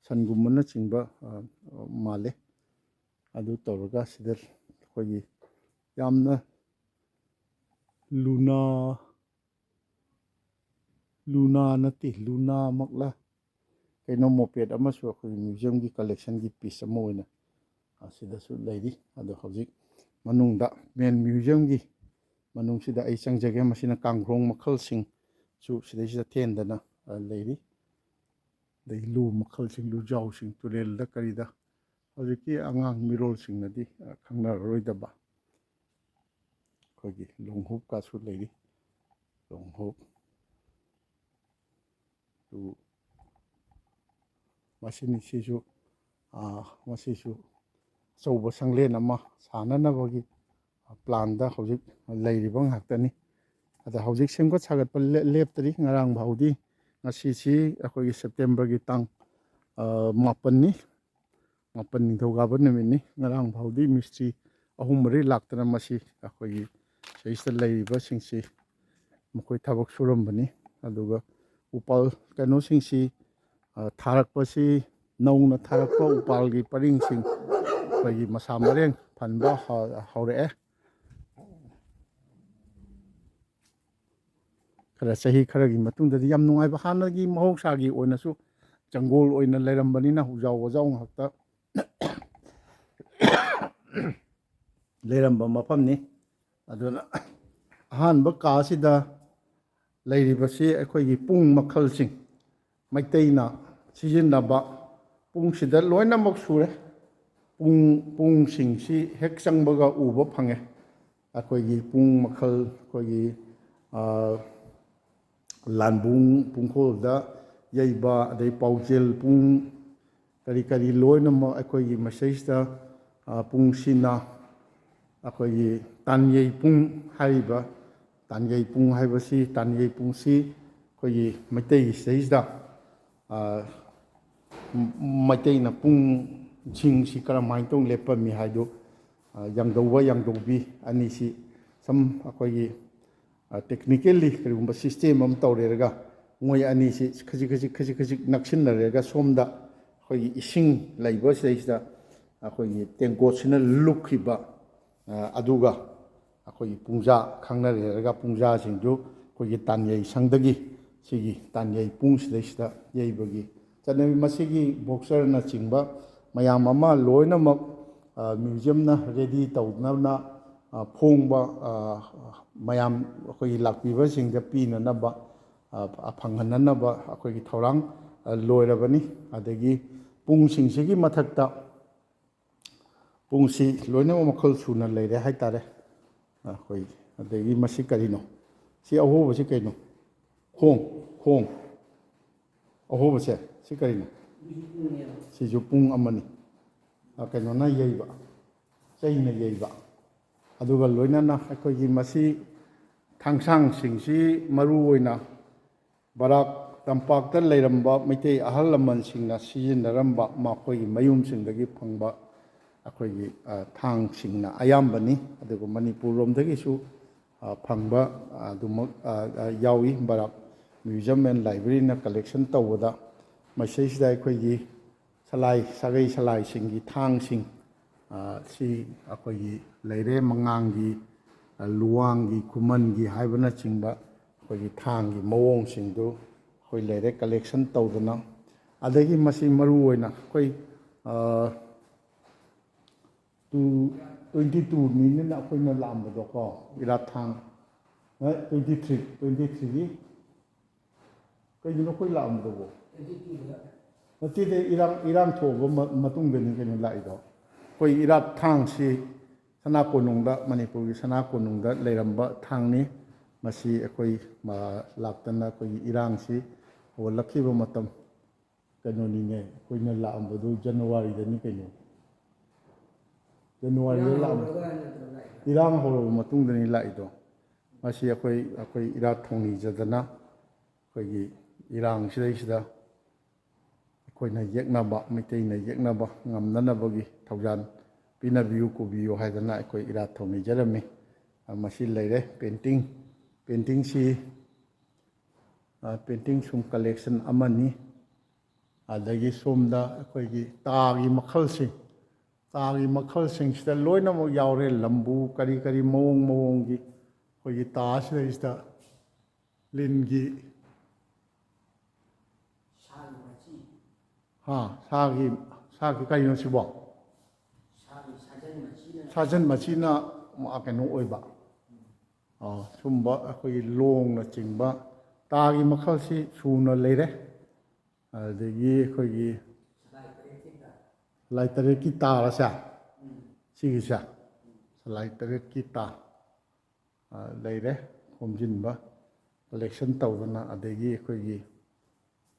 ꯁꯟꯒꯨꯝꯕꯅ ꯆꯤꯡꯕ, ꯑ, ꯃꯥꯜꯂꯦ꯫ ꯑꯗꯨ ꯇꯧꯔꯒ ꯁꯤꯗ ꯑꯩꯈꯣꯏꯒꯤ ꯌꯥꯝꯅ Luna, Luna ꯅꯠꯇꯦ, Lunaꯃꯛꯂ, ꯀꯩꯅꯣ, moped ꯑꯃꯁꯨ ꯑꯩꯈꯣꯏꯒꯤ museumꯒꯤ collectionꯒꯤ piece ꯑꯃ ꯑꯣꯏꯅ ꯑꯁꯤꯗꯁꯨ ꯂꯩꯔꯤ꯫ ꯑꯗꯣ ꯍꯧꯖꯤꯛ ꯃꯅꯨꯡꯗ, main museumꯒꯤ ꯃꯅꯨꯡꯁꯤꯗ ꯑꯩ ꯆꯪꯖꯒꯦ꯫ ꯃꯁꯤꯅ ꯀꯥꯡꯈ꯭ꯔꯣꯡ ꯃꯈꯜꯁꯤꯡꯁꯨ ꯁꯤꯗꯩꯁꯤꯗ ꯊꯦꯟꯗꯅ, ꯑ, ꯂꯩꯔꯤ꯫ ꯑꯗꯩ ꯂꯨ ꯃꯈꯜꯁꯤꯡ, ꯂꯨꯖꯥꯎꯁꯤꯡ, ꯇꯨꯔꯦꯜꯗ ꯀꯔꯤꯗ ꯍꯧꯖꯤꯛꯀꯤ ꯑꯉꯥꯡ ꯃꯤꯔꯣꯜꯁꯤꯡꯅꯗꯤ, ꯑ, ꯈꯪꯅꯔꯔꯣꯏꯗꯕ ꯑꯩꯈꯣꯏꯒꯤ ꯂꯣꯡꯍꯨꯞꯀꯁꯨ ꯂꯩꯔꯤ꯫ ꯂꯣꯡꯍꯨꯞ꯫ ꯑꯗꯨ ꯃꯁꯤꯅꯤ꯫ ꯁꯤꯁꯨ, ꯑ, ꯃꯁꯤꯁꯨ ꯑꯆꯧꯕ ꯁꯪꯂꯦꯟ ꯑꯃ ꯁꯥꯅꯅꯕꯒꯤ ꯄ꯭ꯂꯥꯟꯗ ꯍꯧꯖꯤꯛ ꯂꯩꯔꯤꯕ ꯉꯥꯛꯇꯅꯤ꯫ ꯑꯗ ꯍꯧꯖꯤꯛ ꯁꯦꯝꯒꯠ ꯁꯥꯒꯠꯄ ꯂꯦ-, ꯂꯦꯞꯇꯔꯤ꯫ ꯉꯔꯥꯡ ꯐꯥꯎꯗꯤ, ꯉꯁꯤꯁꯤ ꯑꯩꯈꯣꯏꯒꯤ ꯁꯦꯞꯇꯦꯝꯕꯔꯒꯤ ꯇꯥꯡ, ꯑ, ꯃꯥꯄꯟꯅꯤ꯫ ꯃꯥꯄꯟ ꯅꯤꯡꯊꯧꯀꯥꯕ ꯅꯨꯃꯤꯠꯅꯤ꯫ ꯉꯔꯥꯡ ꯐꯥꯎꯗꯤ ꯃꯤꯁꯇ꯭ꯔꯤ ꯑꯍꯨꯝ ꯃꯔꯤ ꯂꯥꯛꯇꯅ ꯃꯁꯤ ꯑꯩꯈꯣꯏꯒꯤ ꯁꯤꯗꯩꯁꯤꯗ ꯂꯩꯔꯤꯕꯁꯤꯡꯁꯤ ꯃꯈꯣꯏ ꯊꯕꯛ ꯁꯨꯔꯝꯕꯅꯤ꯫ ꯑꯗꯨꯒ ꯎꯄꯥꯜ ꯀꯩꯅꯣꯁꯤꯡꯁꯤ, ꯑ, ꯊꯥꯔꯛꯄꯁꯤ, ꯅꯧꯅ ꯊꯥꯔꯛꯄ ꯎꯄꯥꯜꯒꯤ ꯄꯔꯤꯡꯁꯤꯡ ꯑꯩꯈꯣꯏꯒꯤ ꯃꯁꯥ ꯃꯔꯦꯡ ꯐꯟꯕ ꯍꯧ-, ꯍꯧꯔꯛꯑꯦ꯫ ꯈꯔ, ꯆꯍꯤ ꯈꯔꯒꯤ ꯃꯇꯨꯡꯗꯗꯤ ꯌꯥꯝ ꯅꯨꯡꯉꯥꯏꯕ, ꯍꯥꯟꯅꯒꯤ ꯃꯍꯧꯁꯥꯒꯤ ꯑꯣꯏꯅꯁꯨ ꯖꯪꯒꯣꯜ ꯑꯣꯏꯅ ꯂꯩꯔꯝꯕꯅꯤꯅ ꯎꯖꯥꯎ ꯋꯥꯖꯥꯎ ꯉꯥꯛꯇ ꯂꯩꯔꯝꯕ ꯃꯐꯝꯅꯤ꯫ ꯑꯗꯨꯅ ꯑꯍꯥꯟꯕ ꯀꯥꯁꯤꯗ ꯂꯩꯔꯤꯕꯁꯤ ꯑꯩꯈꯣꯏꯒꯤ ꯄꯨꯡ ꯃꯈꯜꯁꯤꯡ, ꯃꯩꯇꯩꯅ ꯁꯤꯖꯤꯟꯅꯕ ꯄꯨꯡꯁꯤꯗ ꯂꯣꯏꯅꯃꯛ ꯁꯨꯔꯦ꯫ ꯄꯨꯡ, ꯄꯨꯡꯁꯤꯡꯁꯤ ꯍꯦꯛ ꯆꯪꯕꯒ ꯎꯕ ꯐꯪꯉꯦ꯫ ꯑꯩꯈꯣꯏꯒꯤ ꯄꯨꯡ ꯃꯈꯜ, ꯑꯩꯈꯣꯏꯒꯤ, ꯑ, ꯂꯥꯟꯕꯨꯡ ꯄꯨꯡꯈꯣꯜꯗ ꯌꯩꯕ, ꯑꯗꯩ ꯄꯥꯎꯖꯦꯜ ꯄꯨꯡ, ꯀꯔꯤ ꯀꯔꯤ ꯂꯣꯏꯅꯃꯛ ꯑꯩꯈꯣꯏꯒꯤ ꯃꯁꯤꯗꯩꯁꯤꯗ, ꯑ, ꯄꯨꯡꯁꯤꯅ ꯑꯩꯈꯣꯏꯒꯤ ꯇꯥꯟꯌꯩ ꯄꯨꯡ ꯍꯥꯏꯔꯤꯕ, ꯇꯥꯟꯌꯩ ꯄꯨꯡ ꯍꯥꯏꯕꯁꯤ, ꯇꯥꯟꯌꯩ ꯄꯨꯡꯁꯤ ꯑꯩꯈꯣꯏꯒꯤ ꯃꯩꯇꯩꯒꯤ ꯁꯤꯗꯩꯁꯤꯗ, ꯑ, ꯃꯩꯇꯩꯅ ꯄꯨꯡꯁꯤꯡꯁꯤ ꯀꯔꯝꯍꯥꯏꯅ ꯇꯧꯅ ꯂꯦꯞꯄꯝꯃꯤ ꯍꯥꯏꯗꯨ, ꯑ, ꯌꯥꯡꯗꯧꯕ ꯌꯥꯡꯗꯧꯕꯤ ꯑꯅꯤꯁꯤ ꯁꯨꯝ ꯑꯩꯈꯣꯏꯒꯤ, ꯑ, technically ꯀꯔꯤꯒꯨꯝꯕ system ꯑꯃ ꯇꯧꯔꯦꯔꯒ, ꯃꯣꯏ ꯑꯅꯤꯁꯤ ꯈꯖꯤꯛ ꯈꯖꯤꯛ, ꯈꯖꯤꯛ ꯈꯖꯤꯛ ꯅꯛꯁꯤꯟꯅꯔꯦꯔꯒ, ꯁꯣꯝꯗ ꯑꯩꯈꯣꯏꯒꯤ ꯏꯁꯤꯡ ꯂꯩꯕ ꯁꯤꯗꯩꯁꯤꯗ ꯑꯩꯈꯣꯏꯒꯤ ꯇꯦꯡꯀꯣꯠꯁꯤꯅ ꯂꯨꯞꯈꯤꯕ, ꯑ, ꯑꯗꯨꯒ ꯑꯩꯈꯣꯏꯒꯤ ꯄꯨꯡꯖꯥ ꯈꯪꯅꯔꯦꯔꯒ, ꯄꯨꯡꯖꯥꯁꯤꯡꯗꯨ ꯑꯩꯈꯣꯏꯒꯤ ꯇꯥꯟꯌꯩ ꯁꯪꯗꯒꯤ ꯁꯤꯒꯤ ꯇꯥꯟꯌꯩ ꯄꯨꯡꯁꯤꯗꯩꯁꯤꯗ ꯌꯩꯕꯒꯤ ꯆꯠꯅꯕꯤ꯫ ꯃꯁꯤꯒꯤ boxerꯅꯆꯤꯡꯕ ꯃꯌꯥꯝ ꯑꯃ ꯂꯣꯏꯅꯃꯛ, ꯑ, museumꯅ ready ꯇꯧꯅꯕꯅ, ꯑ, ꯐꯣꯡꯕ, ꯑ, ꯃꯌꯥꯝ ꯑꯩꯈꯣꯏꯒꯤ ꯂꯥꯛꯄꯤꯕꯁꯤꯡꯗ ꯄꯤꯅꯅꯕ, ꯑ, ꯐꯪꯍꯟꯅꯅꯕ ꯑꯩꯈꯣꯏꯒꯤ ꯊꯧꯔꯥꯡ, ꯑ, ꯂꯣꯏꯔꯕꯅꯤ꯫ ꯑꯗꯒꯤ ꯄꯨꯡꯁꯤꯡꯁꯤꯒꯤ ꯃꯊꯛꯇ ꯄꯨꯡꯁꯤ ꯂꯣꯏꯅꯃꯛ ꯃꯈꯜ ꯁꯨꯅ ꯂꯩꯔꯦ ꯍꯥꯏꯇꯥꯔꯦ꯫ ꯑꯩꯈꯣꯏ, ꯑꯗꯒꯤ ꯃꯁꯤ ꯀꯔꯤꯅꯣ? ꯁꯤ ꯑꯍꯣꯕꯁꯤ ꯀꯩꯅꯣ? ꯈꯣꯡ, ꯈꯣꯡ꯫ ꯑꯍꯣꯕꯁꯦ ꯁꯤ ꯀꯔꯤꯅꯣ? ꯁꯤꯁꯨ ꯄꯨꯡ ꯑꯃꯅꯤ꯫ ꯑ, ꯀꯩꯅꯣꯅ ꯌꯩꯕ, ꯆꯩꯅ ꯌꯩꯕ꯫ ꯑꯗꯨꯒ ꯂꯣꯏꯅꯅ ꯑꯩꯈꯣꯏꯒꯤ ꯃꯁꯤ ꯊꯥꯡꯁꯥꯡꯁꯤꯡꯁꯤ ꯃꯔꯨ ꯑꯣꯏꯅ ꯕꯔꯥꯛ ꯇꯝꯄꯥꯛꯇ ꯂꯩꯔꯝꯕ ꯃꯩꯇꯩ ꯑꯍꯜ ꯂꯃꯟꯁꯤꯡꯅ ꯁꯤꯖꯤꯟꯅꯔꯝꯕ ꯃꯈꯣꯏꯒꯤ ꯃꯌꯨꯝꯁꯤꯡꯗꯒꯤ ꯐꯪꯕ ꯑꯩꯈꯣꯏꯒꯤ, ꯑ, ꯊꯥꯡꯁꯤꯡꯅ ꯑꯌꯥꯝꯕꯅꯤ꯫ ꯑꯗꯨꯒ ꯃꯅꯤꯄꯨꯔ ꯂꯣꯝꯗꯒꯤꯁꯨ, ꯑ, ꯐꯪꯕ, ꯑ, ꯑꯗꯨꯃꯛ, ꯑ, ꯑ, ꯌꯥꯎꯏ꯫ ꯕꯔꯥꯛ Museum and Library ꯅ collection ꯇꯧꯕꯗ ꯃꯁꯤꯗꯩꯁꯤꯗ ꯑꯩꯈꯣꯏꯒꯤ ꯁꯂꯥꯏ, ꯁꯥꯒꯩ ꯁꯂꯥꯏꯁꯤꯡꯒꯤ ꯊꯥꯡꯁꯤꯡ, ꯑ, ꯁꯤ ꯑꯩꯈꯣꯏꯒꯤ ꯂꯩꯔꯦ꯫ ꯃꯉꯥꯡꯒꯤ, ꯑ, ꯂꯨꯋꯥꯡꯒꯤ, ꯈꯨꯃꯟꯒꯤ ꯍꯥꯏꯕꯅꯆꯤꯡꯕ ꯑꯩꯈꯣꯏꯒꯤ ꯊꯥꯡꯒꯤ ꯃꯑꯣꯡꯁꯤꯡꯗꯨ ꯑꯩꯈꯣꯏ ꯂꯩꯔꯦ collection ꯇꯧꯗꯅ꯫ ꯑꯗꯒꯤ ꯃꯁꯤ ꯃꯔꯨ ꯑꯣꯏꯅ ꯑꯩꯈꯣꯏ, ꯑ, two, twenty two ꯅꯤꯅ ꯑꯩꯈꯣꯏꯅ ꯂꯥꯛꯑꯝꯕꯗꯣꯀꯣ, ꯏꯔꯥꯠ ꯊꯥꯡ, ꯑ, twenty three, twenty three ꯒꯤ ꯀꯩꯒꯤꯅꯣ ꯑꯩꯈꯣꯏ ꯂꯥꯛꯑꯝꯕꯗꯨꯕꯨ? ꯅꯠꯇꯦꯗ, ꯏꯔꯥꯡ, ꯏꯔꯥꯡ ꯊꯣꯛꯑꯕ ꯃ-, ꯃꯇꯨꯡꯗꯅꯤ ꯀꯩꯅꯣ ꯂꯥꯛꯏꯗꯣ꯫ ꯑꯩꯈꯣꯏ ꯏꯔꯥꯠ ꯊꯥꯡꯁꯤ ꯁꯅꯥ ꯀꯣꯅꯨꯡꯗ, ꯃꯅꯤꯄꯨꯔꯒꯤ ꯁꯅꯥ ꯀꯣꯅꯨꯡꯗ ꯂꯩꯔꯝꯕ ꯊꯥꯡꯅꯤ꯫ ꯃꯁꯤ ꯑꯩꯈꯣꯏ, ꯑ, ꯂꯥꯛꯇꯅ ꯑꯩꯈꯣꯏꯒꯤ ꯏꯔꯥꯡꯁꯤ ꯍꯧꯒꯠꯂꯛꯈꯤꯕ ꯃꯇꯝ ꯀꯩꯅꯣꯅꯤꯅꯦ, ꯑꯩꯈꯣꯏꯅ ꯂꯥꯛꯑꯝꯕꯗꯨ ꯖꯅꯋꯥꯔꯤꯗꯅꯤ ꯀꯩꯅꯣ꯫ ꯖꯅꯋꯥꯔꯤꯗ ꯏꯔꯥꯡ ꯂꯥꯛꯑꯝꯕ-, ꯍꯧꯔꯒ ꯅꯠꯇ꯭ꯔꯣ ꯂꯥꯛꯏꯗꯣ? ꯏꯔꯥꯡ ꯍꯧꯔꯕ ꯃꯇꯨꯡꯗꯅꯤ ꯂꯥꯛꯏꯗꯣ꯫ ꯃꯁꯤ ꯑꯩꯈꯣꯏ, ꯑꯩꯈꯣꯏ ꯏꯔꯥꯠ ꯊꯧꯅꯤꯖꯗꯅ ꯑꯩꯈꯣꯏꯒꯤ ꯏꯔꯥꯡꯁꯤꯗꯩꯁꯤꯗ ꯑꯩꯈꯣꯏꯅ ꯌꯦꯛꯅꯕ, ꯃꯩꯇꯩꯅ ꯌꯦꯛꯅꯕ ꯉꯝꯅꯅꯕꯒꯤ ꯊꯧꯖꯥꯜ ꯄꯤꯅꯕꯤꯌꯨ, ꯄꯨꯕꯤꯌꯨ ꯍꯥꯏꯗꯅ ꯑꯩꯈꯣꯏ ꯏꯔꯥꯠ ꯊꯧꯅꯤꯖꯔꯝꯃꯤ꯫ ꯑ, ꯃꯁꯤ ꯂꯩꯔꯦ painting꯫ Painting ꯁꯤ, ꯑ, painting ꯁꯨꯝ collection ꯑꯃꯅꯤ꯫ ꯑꯗꯒꯤ ꯁꯣꯝꯗ ꯑꯩꯈꯣꯏꯒꯤ ꯇꯥꯒꯤ ꯃꯈꯜꯁꯤꯡ, ꯇꯥꯒꯤ ꯃꯈꯜꯁꯤꯡꯁꯤꯗ ꯂꯣꯏꯅꯃꯛ ꯌꯥꯎꯔꯦ꯫ ꯂꯝꯕꯨ ꯀꯔꯤ ꯀꯔꯤ ꯃꯑꯣꯡ ꯃꯑꯣꯡꯒꯤ ꯑꯩꯈꯣꯏꯒꯤ ꯇꯥ ꯁꯤꯗꯩꯁꯤꯗ ꯂꯤꯟꯒꯤ, ꯁꯥꯒꯤ ꯃꯆꯤ꯫ ꯍꯥ, ꯁꯥꯒꯤ, ꯁꯥꯒꯤ ꯀꯔꯤꯅꯣ ꯁꯤꯕꯣ? ꯁꯥꯒꯤ ꯁꯥꯖꯟ ꯃꯆꯤꯅ꯫ ꯁꯥꯖꯟ ꯃꯆꯤꯅ, ꯑ, ꯀꯩꯅꯣ ꯑꯣꯏꯕ꯫ ꯑ, ꯁꯨꯝꯕ ꯑꯩꯈꯣꯏꯒꯤ ꯂꯣꯡꯅꯆꯤꯡꯕ ꯇꯥꯒꯤ ꯃꯈꯜꯁꯤ ꯁꯨꯅ ꯂꯩꯔꯦ꯫ ꯑꯗꯒꯤ ꯑꯩꯈꯣꯏꯒꯤ ꯁꯂꯥꯏ ꯇꯔꯦꯠꯀꯤ ꯇꯥ꯫ ꯁꯂꯥꯏ ꯇꯔꯦꯠꯀꯤ ꯇꯥꯔꯁꯦ꯫ ꯎꯝ꯫ ꯁꯤꯒꯤꯁꯦ ꯁꯂꯥꯏ ꯇꯔꯦꯠꯀꯤ ꯇꯥ, ꯑ, ꯂꯩꯔꯦ, ꯈꯣꯝꯖꯤꯟꯕ, ꯀꯂꯦꯛꯁꯟ ꯇꯧꯗꯅ꯫ ꯑꯗꯒꯤ ꯑꯩꯈꯣꯏꯒꯤ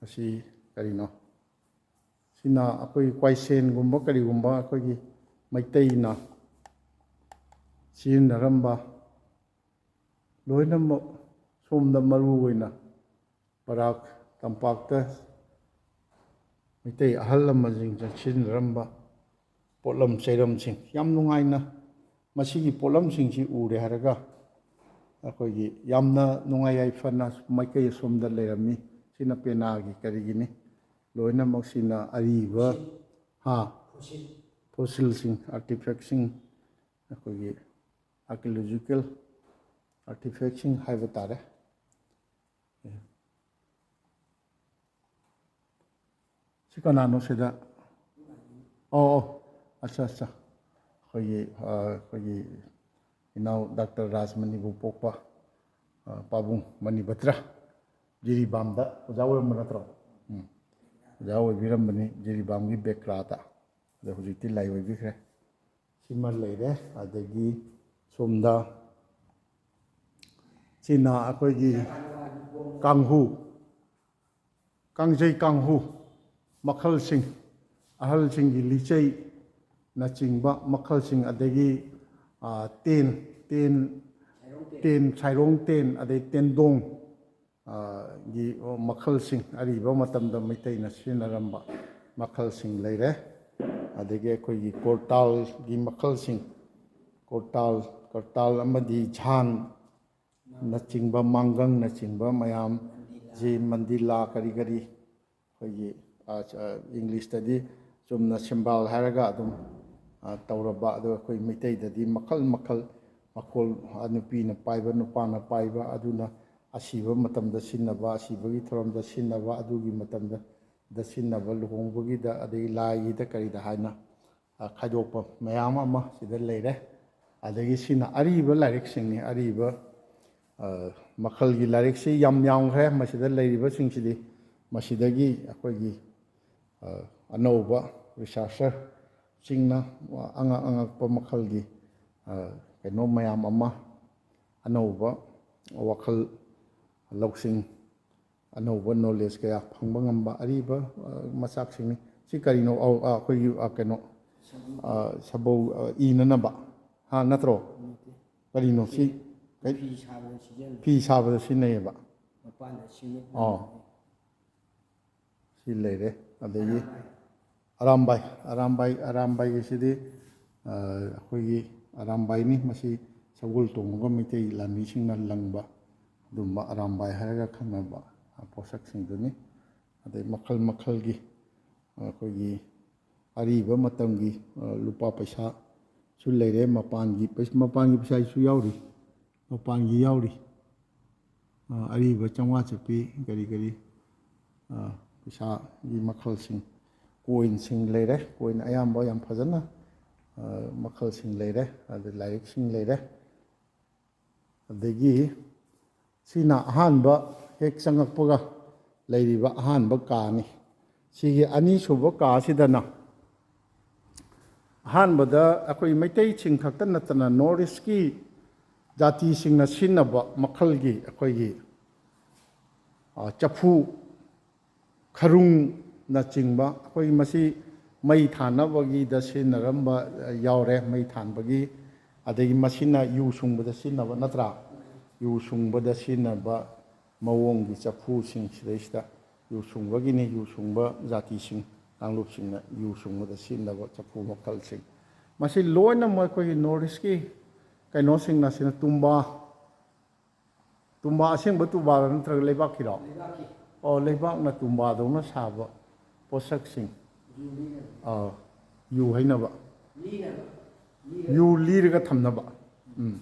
ꯑꯁꯤ ꯀꯔꯤꯅꯣ? ꯁꯤꯅ ꯑꯩꯈꯣꯏꯒꯤ ꯀ꯭ꯋꯥꯏꯁꯦꯟꯒꯨꯝꯕ ꯀꯔꯤꯒꯨꯝꯕ ꯑꯩꯈꯣꯏꯒꯤ ꯃꯩꯇꯩꯅ ꯁꯤꯖꯤꯟꯅꯔꯝꯕ ꯂꯣꯏꯅꯃꯛ, ꯁꯣꯝꯗ ꯃꯔꯨ ꯑꯣꯏꯅ ꯕꯔꯥꯛ ꯇꯝꯄꯥꯛꯇ ꯃꯩꯇꯩ ꯑꯍꯜ ꯂꯃꯟꯁꯤꯡꯅ ꯁꯤꯖꯤꯟꯅꯔꯝꯕ ꯄꯣꯠꯂꯝ ꯆꯩꯔꯝꯁꯤꯡ꯫ ꯌꯥꯝ ꯅꯨꯡꯉꯥꯏꯅ ꯃꯁꯤꯒꯤ ꯄꯣꯠꯂꯝꯁꯤꯡꯁꯤ ꯎꯔꯦ ꯍꯥꯏꯔꯒ ꯑꯩꯈꯣꯏꯒꯤ ꯌꯥꯝꯅ ꯅꯨꯡꯉꯥꯏ ꯌꯥꯏꯐꯅ ꯃꯥꯏꯀꯩ ꯑꯁꯣꯝꯗ ꯂꯩꯔꯝꯃꯤ꯫ ꯁꯤꯅ ꯄꯦꯅꯥꯒꯤ ꯀꯔꯤꯒꯤꯅꯤ꯫ ꯂꯣꯏꯅꯃꯛꯁꯤꯅ ꯑꯔꯤꯕ, ꯍꯥ? ꯐꯣꯁꯤꯜꯁꯤꯡ, ꯑꯥꯔꯇꯤꯐꯦꯛꯁꯤꯡ, ꯑꯩꯈꯣꯏꯒꯤ ꯑꯥꯔꯀꯤꯑꯣꯂꯣꯖꯤꯀꯦꯜ ꯑꯥꯔꯇꯤꯐꯦꯛꯁꯤꯡ ꯍꯥꯏꯕ ꯇꯥꯔꯦ꯫ ꯁꯤ ꯀꯅꯥꯅꯣ ꯁꯤꯗ? ꯑꯣ, ꯑꯣ, ꯑꯠꯆꯥ, ꯑꯠꯆꯥ꯫ ꯑꯩꯈꯣꯏꯒꯤ, ꯑ, ꯑꯩꯈꯣꯏꯒꯤ ꯏꯅꯥꯎ ꯗꯥꯛꯇꯔ ꯔꯥꯖꯃꯅꯤꯕꯨ ꯄꯣꯛꯄ, ꯑ, ꯄꯥꯕꯨꯡ ꯃꯅꯤꯚꯗ꯭ꯔ ꯖꯤꯔꯤꯕꯥꯝꯗ ꯑꯣꯖꯥ ꯑꯣꯏꯔꯝꯕ ꯅꯠꯇ꯭ꯔꯣ? ꯎꯝ꯫ ꯑꯣꯖꯥ ꯑꯣꯏꯕꯤꯔꯝꯕꯅꯤ ꯖꯤꯔꯤꯕꯥꯝꯒꯤ ꯕꯦꯀ꯭ꯔꯥꯗ꯫ ꯑꯗꯣ ꯍꯧꯖꯤꯛꯇꯤ ꯂꯥꯏ ꯑꯣꯏꯕꯤꯈ꯭ꯔꯦ꯫ ꯁꯤꯃ ꯂꯩꯔꯦ꯫ ꯑꯗꯒꯤ ꯁꯣꯝꯗ ꯁꯤꯅ ꯑꯩꯈꯣꯏꯒꯤ ꯀꯥꯡꯍꯨ, ꯀꯥꯡꯖꯩ ꯀꯥꯡꯍꯨ ꯃꯈꯜꯁꯤꯡ, ꯑꯍꯜꯁꯤꯡꯒꯤ ꯂꯤꯆꯩꯅꯆꯤꯡꯕ ꯃꯈꯜꯁꯤꯡ, ꯑꯗꯒꯤ, ꯑ, ꯇꯦꯟ, ꯇꯦꯟ, ꯇꯦꯟ, ꯁꯥꯏꯔꯣꯡ ꯇꯦꯟ, ꯑꯗꯩ ꯇꯦꯟꯗꯣꯡ, ꯑ, ꯒꯤ ꯃꯈꯜꯁꯤꯡ, ꯑꯔꯤꯕ ꯃꯇꯝꯗ ꯃꯩꯇꯩꯅ ꯁꯤꯖꯤꯟꯅꯔꯝꯕ ꯃꯈꯜꯁꯤꯡ ꯂꯩꯔꯦ꯫ ꯑꯗꯒꯤ ꯑꯩꯈꯣꯏꯒꯤ ꯀꯣꯔꯇꯥꯜꯒꯤ ꯃꯈꯜꯁꯤꯡ, ꯀꯣꯔꯇꯥꯜ, ꯀꯣꯔꯇꯥꯜ ꯑꯃꯗꯤ ꯖꯥꯟꯅꯆꯤꯡꯕ, ꯃꯥꯡꯒꯪꯅꯆꯤꯡꯕ ꯃꯌꯥꯝ, ꯖꯤ ꯃꯟꯗꯤꯂꯥ ꯀꯔꯤ ꯀꯔꯤ, ꯑꯩꯈꯣꯏꯒꯤ, ꯑ, ꯑ, ꯏꯪꯂꯤꯁꯇꯗꯤ ꯆꯨꯝꯅ ꯁꯤꯝꯕꯥꯜ ꯍꯥꯏꯔꯒ ꯑꯗꯨꯝ, ꯑ, ꯇꯧꯔꯕ, ꯑꯗꯣ ꯑꯩꯈꯣꯏ ꯃꯩꯇꯩꯗꯗꯤ ꯃꯈꯜ ꯃꯈꯜ, ꯃꯈꯣꯜ, ꯑ, ꯅꯨꯄꯤꯅ ꯄꯥꯏꯕ, ꯅꯨꯄꯥꯅ ꯄꯥꯏꯕ, ꯑꯗꯨꯅ ꯑꯁꯤꯕ ꯃꯇꯝꯗ ꯁꯤꯖꯤꯟꯅꯕ, ꯑꯁꯤꯕꯒꯤ ꯊꯧꯔꯝꯗ ꯁꯤꯖꯤꯟꯅꯕ, ꯑꯗꯨꯒꯤ ꯃꯇꯝꯗ ꯗ ꯁꯤꯖꯤꯟꯅꯕ, ꯂꯨꯍꯣꯡꯕꯒꯤꯗ, ꯑꯗꯒꯤ ꯂꯥꯏꯒꯤꯗ ꯀꯔꯤꯗ ꯍꯥꯏꯅ, ꯑ, ꯈꯥꯏꯗꯣꯛꯄ ꯃꯌꯥꯝ ꯑꯃ ꯁꯤꯗ ꯂꯩꯔꯦ꯫ ꯑꯗꯒꯤ ꯁꯤꯅ ꯑꯔꯤꯕ ꯂꯥꯏꯔꯤꯛꯁꯤꯡꯅꯤ, ꯑꯔꯤꯕ, ꯑ, ꯃꯈꯜꯒꯤ ꯂꯥꯏꯔꯤꯛꯁꯤ ꯌꯥꯝ ꯌꯥꯝꯈ꯭ꯔꯦ꯫ ꯃꯁꯤꯗ ꯂꯩꯔꯤꯕꯁꯤꯡꯁꯤꯗꯤ ꯃꯁꯤꯗꯒꯤ ꯑꯩꯈꯣꯏꯒꯤ, ꯑ, ꯑꯅꯧꯕ ꯔꯤꯁꯥꯔꯆꯔ ꯆꯤꯡꯅ ꯑꯉꯛ ꯑꯉꯛꯄ ꯃꯈꯜꯒꯤ, ꯑ, ꯀꯩꯅꯣ ꯃꯌꯥꯝ ꯑꯃ, ꯑꯅꯧꯕ ꯋꯥꯈꯜ ꯂꯧꯁꯤꯡ, ꯑꯅꯧꯕ ꯅꯣꯂꯦꯖ ꯀꯌꯥ ꯐꯪꯕ ꯉꯝꯕ ꯑꯔꯤꯕ, ꯑ, ꯃꯆꯥꯛꯁꯤꯡꯅꯤ꯫ ꯁꯤ ꯀꯔꯤꯅꯣ? ꯑꯧ, ꯑ, ꯑꯩꯈꯣꯏꯒꯤ, ꯑ, ꯀꯩꯅꯣ, ꯑ, ꯁꯥꯕꯧ, ꯑ, ꯏꯅꯅꯕ, ꯍꯥ, ꯅꯠꯇ꯭ꯔꯣ? ꯅꯠꯇꯦ꯫ ꯀꯔꯤꯅꯣ ꯁꯤ? ꯁꯤ ꯀꯩ-, ꯐꯤ ꯁꯥꯕꯗ ꯁꯤꯖꯤꯟꯅꯩ꯫ ꯐꯤ ꯁꯥꯕꯗ ꯁꯤꯖꯤꯟꯅꯩꯌꯦꯕ꯫ ꯃꯄꯥꯟꯗ ꯁꯤꯃꯤꯠ ꯑꯣ꯫ ꯅꯝꯕꯅꯤ꯫ ꯁꯤ ꯂꯩꯔꯦ꯫ ꯑꯗꯒꯤ ꯑꯔꯥꯝꯕꯥꯏ꯫ ꯑꯔꯥꯝꯕꯥꯏ, ꯑꯔꯥꯝꯕꯥꯏ, ꯑꯔꯥꯝꯕꯥꯏꯒꯤꯁꯤꯗꯤ, ꯑ, ꯑꯩꯈꯣꯏꯒꯤ ꯑꯔꯥꯝꯕꯥꯏꯅꯤ꯫ ꯃꯁꯤ ꯁꯒꯣꯜ ꯇꯣꯡꯉꯒ ꯃꯩꯇꯩ ꯂꯥꯟꯃꯤꯁꯤꯡꯅ ꯂꯪꯕ ꯑꯗꯨꯝꯕ ꯑꯔꯥꯝꯕꯥꯏ ꯍꯥꯏꯔꯒ ꯈꯪꯅꯕ, ꯑ, ꯄꯣꯠꯁꯛꯁꯤꯡꯗꯨꯅꯤ꯫ ꯑꯗꯩ ꯃꯈꯜ ꯃꯈꯜꯒꯤ, ꯑ, ꯑꯩꯈꯣꯏꯒꯤ ꯑꯔꯤꯕ ꯃꯇꯝꯒꯤ, ꯑ, ꯂꯨꯄꯥ ꯄꯩꯁꯥꯁꯨ ꯂꯩꯔꯦ꯫ ꯃꯄꯥꯟꯒꯤ ꯄꯩ-, ꯃꯄꯥꯟꯒꯤ ꯄꯩꯁꯥꯁꯨ ꯌꯥꯎꯔꯤ꯫ ꯃꯄꯥꯟꯒꯤ ꯌꯥꯎꯔꯤ꯫ ꯑ, ꯑꯔꯤꯕ ꯆꯥꯝꯃꯉꯥ ꯆꯠꯄꯤ ꯀꯔꯤ ꯀꯔꯤ, ꯑ, ꯄꯩꯁꯥꯒꯤ ꯃꯈꯜꯁꯤꯡ, ꯀꯣꯏꯟꯁꯤꯡ ꯂꯩꯔꯦ꯫ ꯀꯣꯏꯟ ꯑꯌꯥꯝꯕ ꯌꯥꯝ ꯐꯖꯅ, ꯑ, ꯃꯈꯜꯁꯤꯡ ꯂꯩꯔꯦ꯫ ꯑꯗ ꯂꯥꯏꯔꯤꯛꯁꯤꯡ ꯂꯩꯔꯦ꯫ ꯑꯗꯒꯤ ꯁꯤꯅ ꯑꯍꯥꯟꯕ ꯍꯦꯛ ꯆꯪꯉꯛꯄꯒ ꯂꯩꯔꯤꯕ ꯑꯍꯥꯟꯕ ꯀꯥꯅꯤ꯫ ꯁꯤꯒꯤ ꯑꯅꯤꯁꯨꯕ ꯀꯥꯁꯤꯗꯅ ꯑꯍꯥꯟꯕꯗ ꯑꯩꯈꯣꯏ ꯃꯩꯇꯩꯁꯤꯡ ꯈꯛꯇ ꯅꯠꯇꯅ ꯅꯣꯔꯠ ꯏꯁꯀꯤ ꯖꯥꯇꯤꯁꯤꯡꯅ ꯁꯤꯖꯤꯟꯅꯕ ꯃꯈꯜꯒꯤ ꯑꯩꯈꯣꯏꯒꯤ, ꯑ, ꯆꯐꯨ, ꯈꯔꯨꯡꯅꯆꯤꯡꯕ, ꯑꯩꯈꯣꯏ ꯃꯁꯤ ꯃꯩ ꯊꯥꯅꯕꯒꯤꯗ ꯁꯤꯖꯤꯟꯅꯔꯝꯕ, ꯑ, ꯌꯥꯎꯔꯦ, ꯃꯩ ꯊꯥꯟꯕꯒꯤ꯫ ꯑꯗꯒꯤ ꯃꯁꯤꯅ ꯌꯨ ꯁꯨꯡꯕꯗ ꯁꯤꯖꯤꯟꯅꯕ ꯅꯠꯇ꯭ꯔꯥ? ꯌꯨ ꯁꯨꯡꯕꯗ ꯁꯤꯖꯤꯟꯅꯕ ꯃꯑꯣꯡꯒꯤ ꯆꯐꯨꯁꯤꯡ ꯁꯤꯗꯩꯁꯤꯗ ꯌꯨ ꯁꯨꯡꯕꯒꯤꯅꯤ, ꯌꯨ ꯁꯨꯡꯕ ꯖꯥꯇꯤꯁꯤꯡ, ꯀꯥꯡꯂꯨꯞꯁꯤꯡꯅ ꯌꯨ ꯁꯨꯡꯕꯗ ꯁꯤꯖꯤꯟꯅꯕ ꯆꯐꯨ ꯃꯈꯜꯁꯤꯡ꯫ ꯃꯁꯤ ꯂꯣꯏꯅꯃꯛ ꯑꯩꯈꯣꯏꯒꯤ ꯅꯣꯔꯠ ꯏꯁꯀꯤ ꯀꯩꯅꯣꯁꯤꯡꯅ ꯁꯤꯅ ꯇꯨꯝꯕꯥ, ꯇꯨꯝꯕꯥ ꯑꯁꯦꯡꯕ ꯇꯨꯝꯕꯥꯔꯣ ꯅꯠꯇ꯭ꯔꯒ ꯂꯩꯕꯥꯛꯀꯤꯔꯣ? ꯂꯩꯕꯥꯛꯀꯤ꯫ ꯑꯣ, ꯂꯩꯕꯥꯛꯅ ꯇꯨꯝꯕꯥꯗꯧꯅ ꯁꯥꯕ ꯄꯣꯠꯁꯛꯁꯤꯡ꯫ ꯌꯨ ꯂꯤꯅꯕ꯫ ꯑꯥ, ꯌꯨ ꯍꯩꯅꯕ꯫ ꯂꯤꯅꯕ꯫ ꯂꯤꯔꯒ꯫ ꯌꯨ ꯂꯤꯔꯒ ꯊꯝꯅꯕ꯫ ꯎꯝ꯫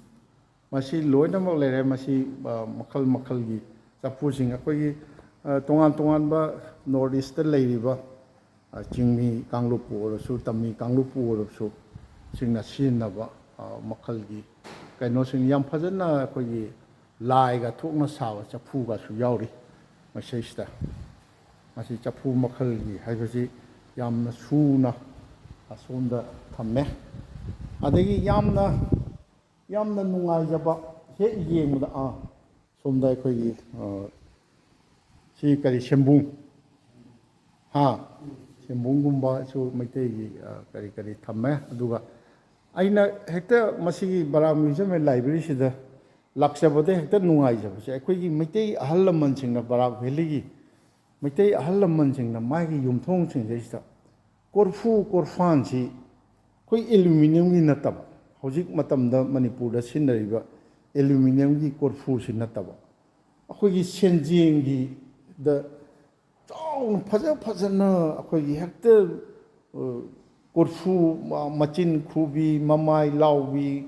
ꯃꯁꯤ ꯂꯣꯏꯅꯃꯛ ꯂꯩꯔꯦ꯫ ꯃꯁꯤ, ꯑ, ꯃꯈꯜ ꯃꯈꯜꯒꯤ ꯆꯐꯨꯁꯤꯡ ꯑꯩꯈꯣꯏꯒꯤ, ꯑ, ꯇꯣꯉꯥꯟ ꯇꯣꯉꯥꯟꯕ ꯅꯣꯔꯠ ꯏꯁꯇ ꯂꯩꯔꯤꯕ, ꯑ, ꯆꯤꯡꯃꯤ ꯀꯥꯡꯂꯨꯞꯄꯨ ꯑꯣꯏꯔꯁꯨ, ꯇꯝꯃꯤ ꯀꯥꯡꯂꯨꯞꯄꯨ ꯑꯣꯏꯔꯁꯨ, ꯁꯤꯡꯅ ꯁꯤꯖꯤꯟꯅꯕ, ꯑ, ꯃꯈꯜꯒꯤ ꯀꯩꯅꯣꯁꯤꯡ ꯌꯥꯝ ꯐꯖꯅ ꯑꯩꯈꯣꯏꯒꯤ ꯂꯥꯏꯒ ꯊꯣꯛꯅ ꯁꯥꯕ ꯆꯐꯨꯒꯁꯨ ꯌꯥꯎꯔꯤ ꯃꯁꯤꯁꯤꯗ꯫ ꯃꯁꯤ ꯆꯐꯨ ꯃꯈꯜꯒꯤ ꯍꯥꯏꯕꯁꯤ ꯌꯥꯝꯅ ꯁꯨꯅ ꯑꯁꯣꯝꯗ ꯊꯝꯃꯦ꯫ ꯑꯗꯒꯤ ꯌꯥꯝꯅ, ꯌꯥꯝꯅ ꯅꯨꯡꯉꯥꯏꯖꯕ, ꯍꯦꯛ ꯌꯦꯡꯕꯗ, ꯑꯥ, ꯁꯣꯝꯗ ꯑꯩꯈꯣꯏꯒꯤ, ꯑ, ꯁꯤ ꯀꯔꯤ, ꯁꯦꯝꯕꯨꯡ? ꯍꯥ? ꯁꯦꯝꯕꯨꯡꯒꯨꯝꯕꯁꯨ ꯃꯩꯇꯩꯒꯤ, ꯑ, ꯀꯔꯤ ꯀꯔꯤ ꯊꯝꯃꯦ꯫ ꯑꯗꯨꯒ ꯑꯩꯅ ꯍꯦꯛꯇ ꯃꯁꯤꯒꯤ ꯕꯔꯥꯛ Museum and Library ꯁꯤꯗ ꯂꯥꯛꯆꯕꯗ ꯍꯦꯛꯇ ꯅꯨꯡꯉꯥꯏꯖꯕꯁꯦ, ꯑꯩꯈꯣꯏꯒꯤ ꯃꯩꯇꯩ ꯑꯍꯜ ꯂꯃꯟꯁꯤꯡꯅ, ꯕꯔꯥꯛ Valley ꯒꯤ ꯃꯩꯇꯩ ꯑꯍꯜ ꯂꯃꯟꯁꯤꯡꯅ ꯃꯥꯒꯤ ꯌꯨꯝꯊꯣꯡꯁꯤꯡꯁꯤꯗꯩꯁꯤꯗ ꯀꯣꯔꯐꯨ ꯀꯣꯔꯐꯥꯟꯁꯤ ꯑꯩꯈꯣꯏ aluminium ꯒꯤ ꯅꯠꯇꯕ, ꯍꯧꯖꯤꯛ ꯃꯇꯝꯗ ꯃꯅꯤꯄꯨꯔꯗ ꯁꯤꯖꯤꯟꯅꯔꯤꯕ aluminium ꯒꯤ ꯀꯣꯔꯐꯨꯁꯤ ꯅꯠꯇꯕ, ꯑꯩꯈꯣꯏꯒꯤ ꯁꯦꯟꯖꯦꯡꯒꯤꯗ ꯆꯥꯎꯅ ꯐꯖ ꯐꯖꯅ ꯑꯩꯈꯣꯏꯒꯤ ꯍꯦꯛꯇ, ꯑ, ꯀꯣꯔꯐꯨ, ꯃ-, ꯃꯆꯤꯟ ꯈꯨꯕꯤ, ꯃꯃꯥꯏ ꯂꯥꯎꯕꯤ,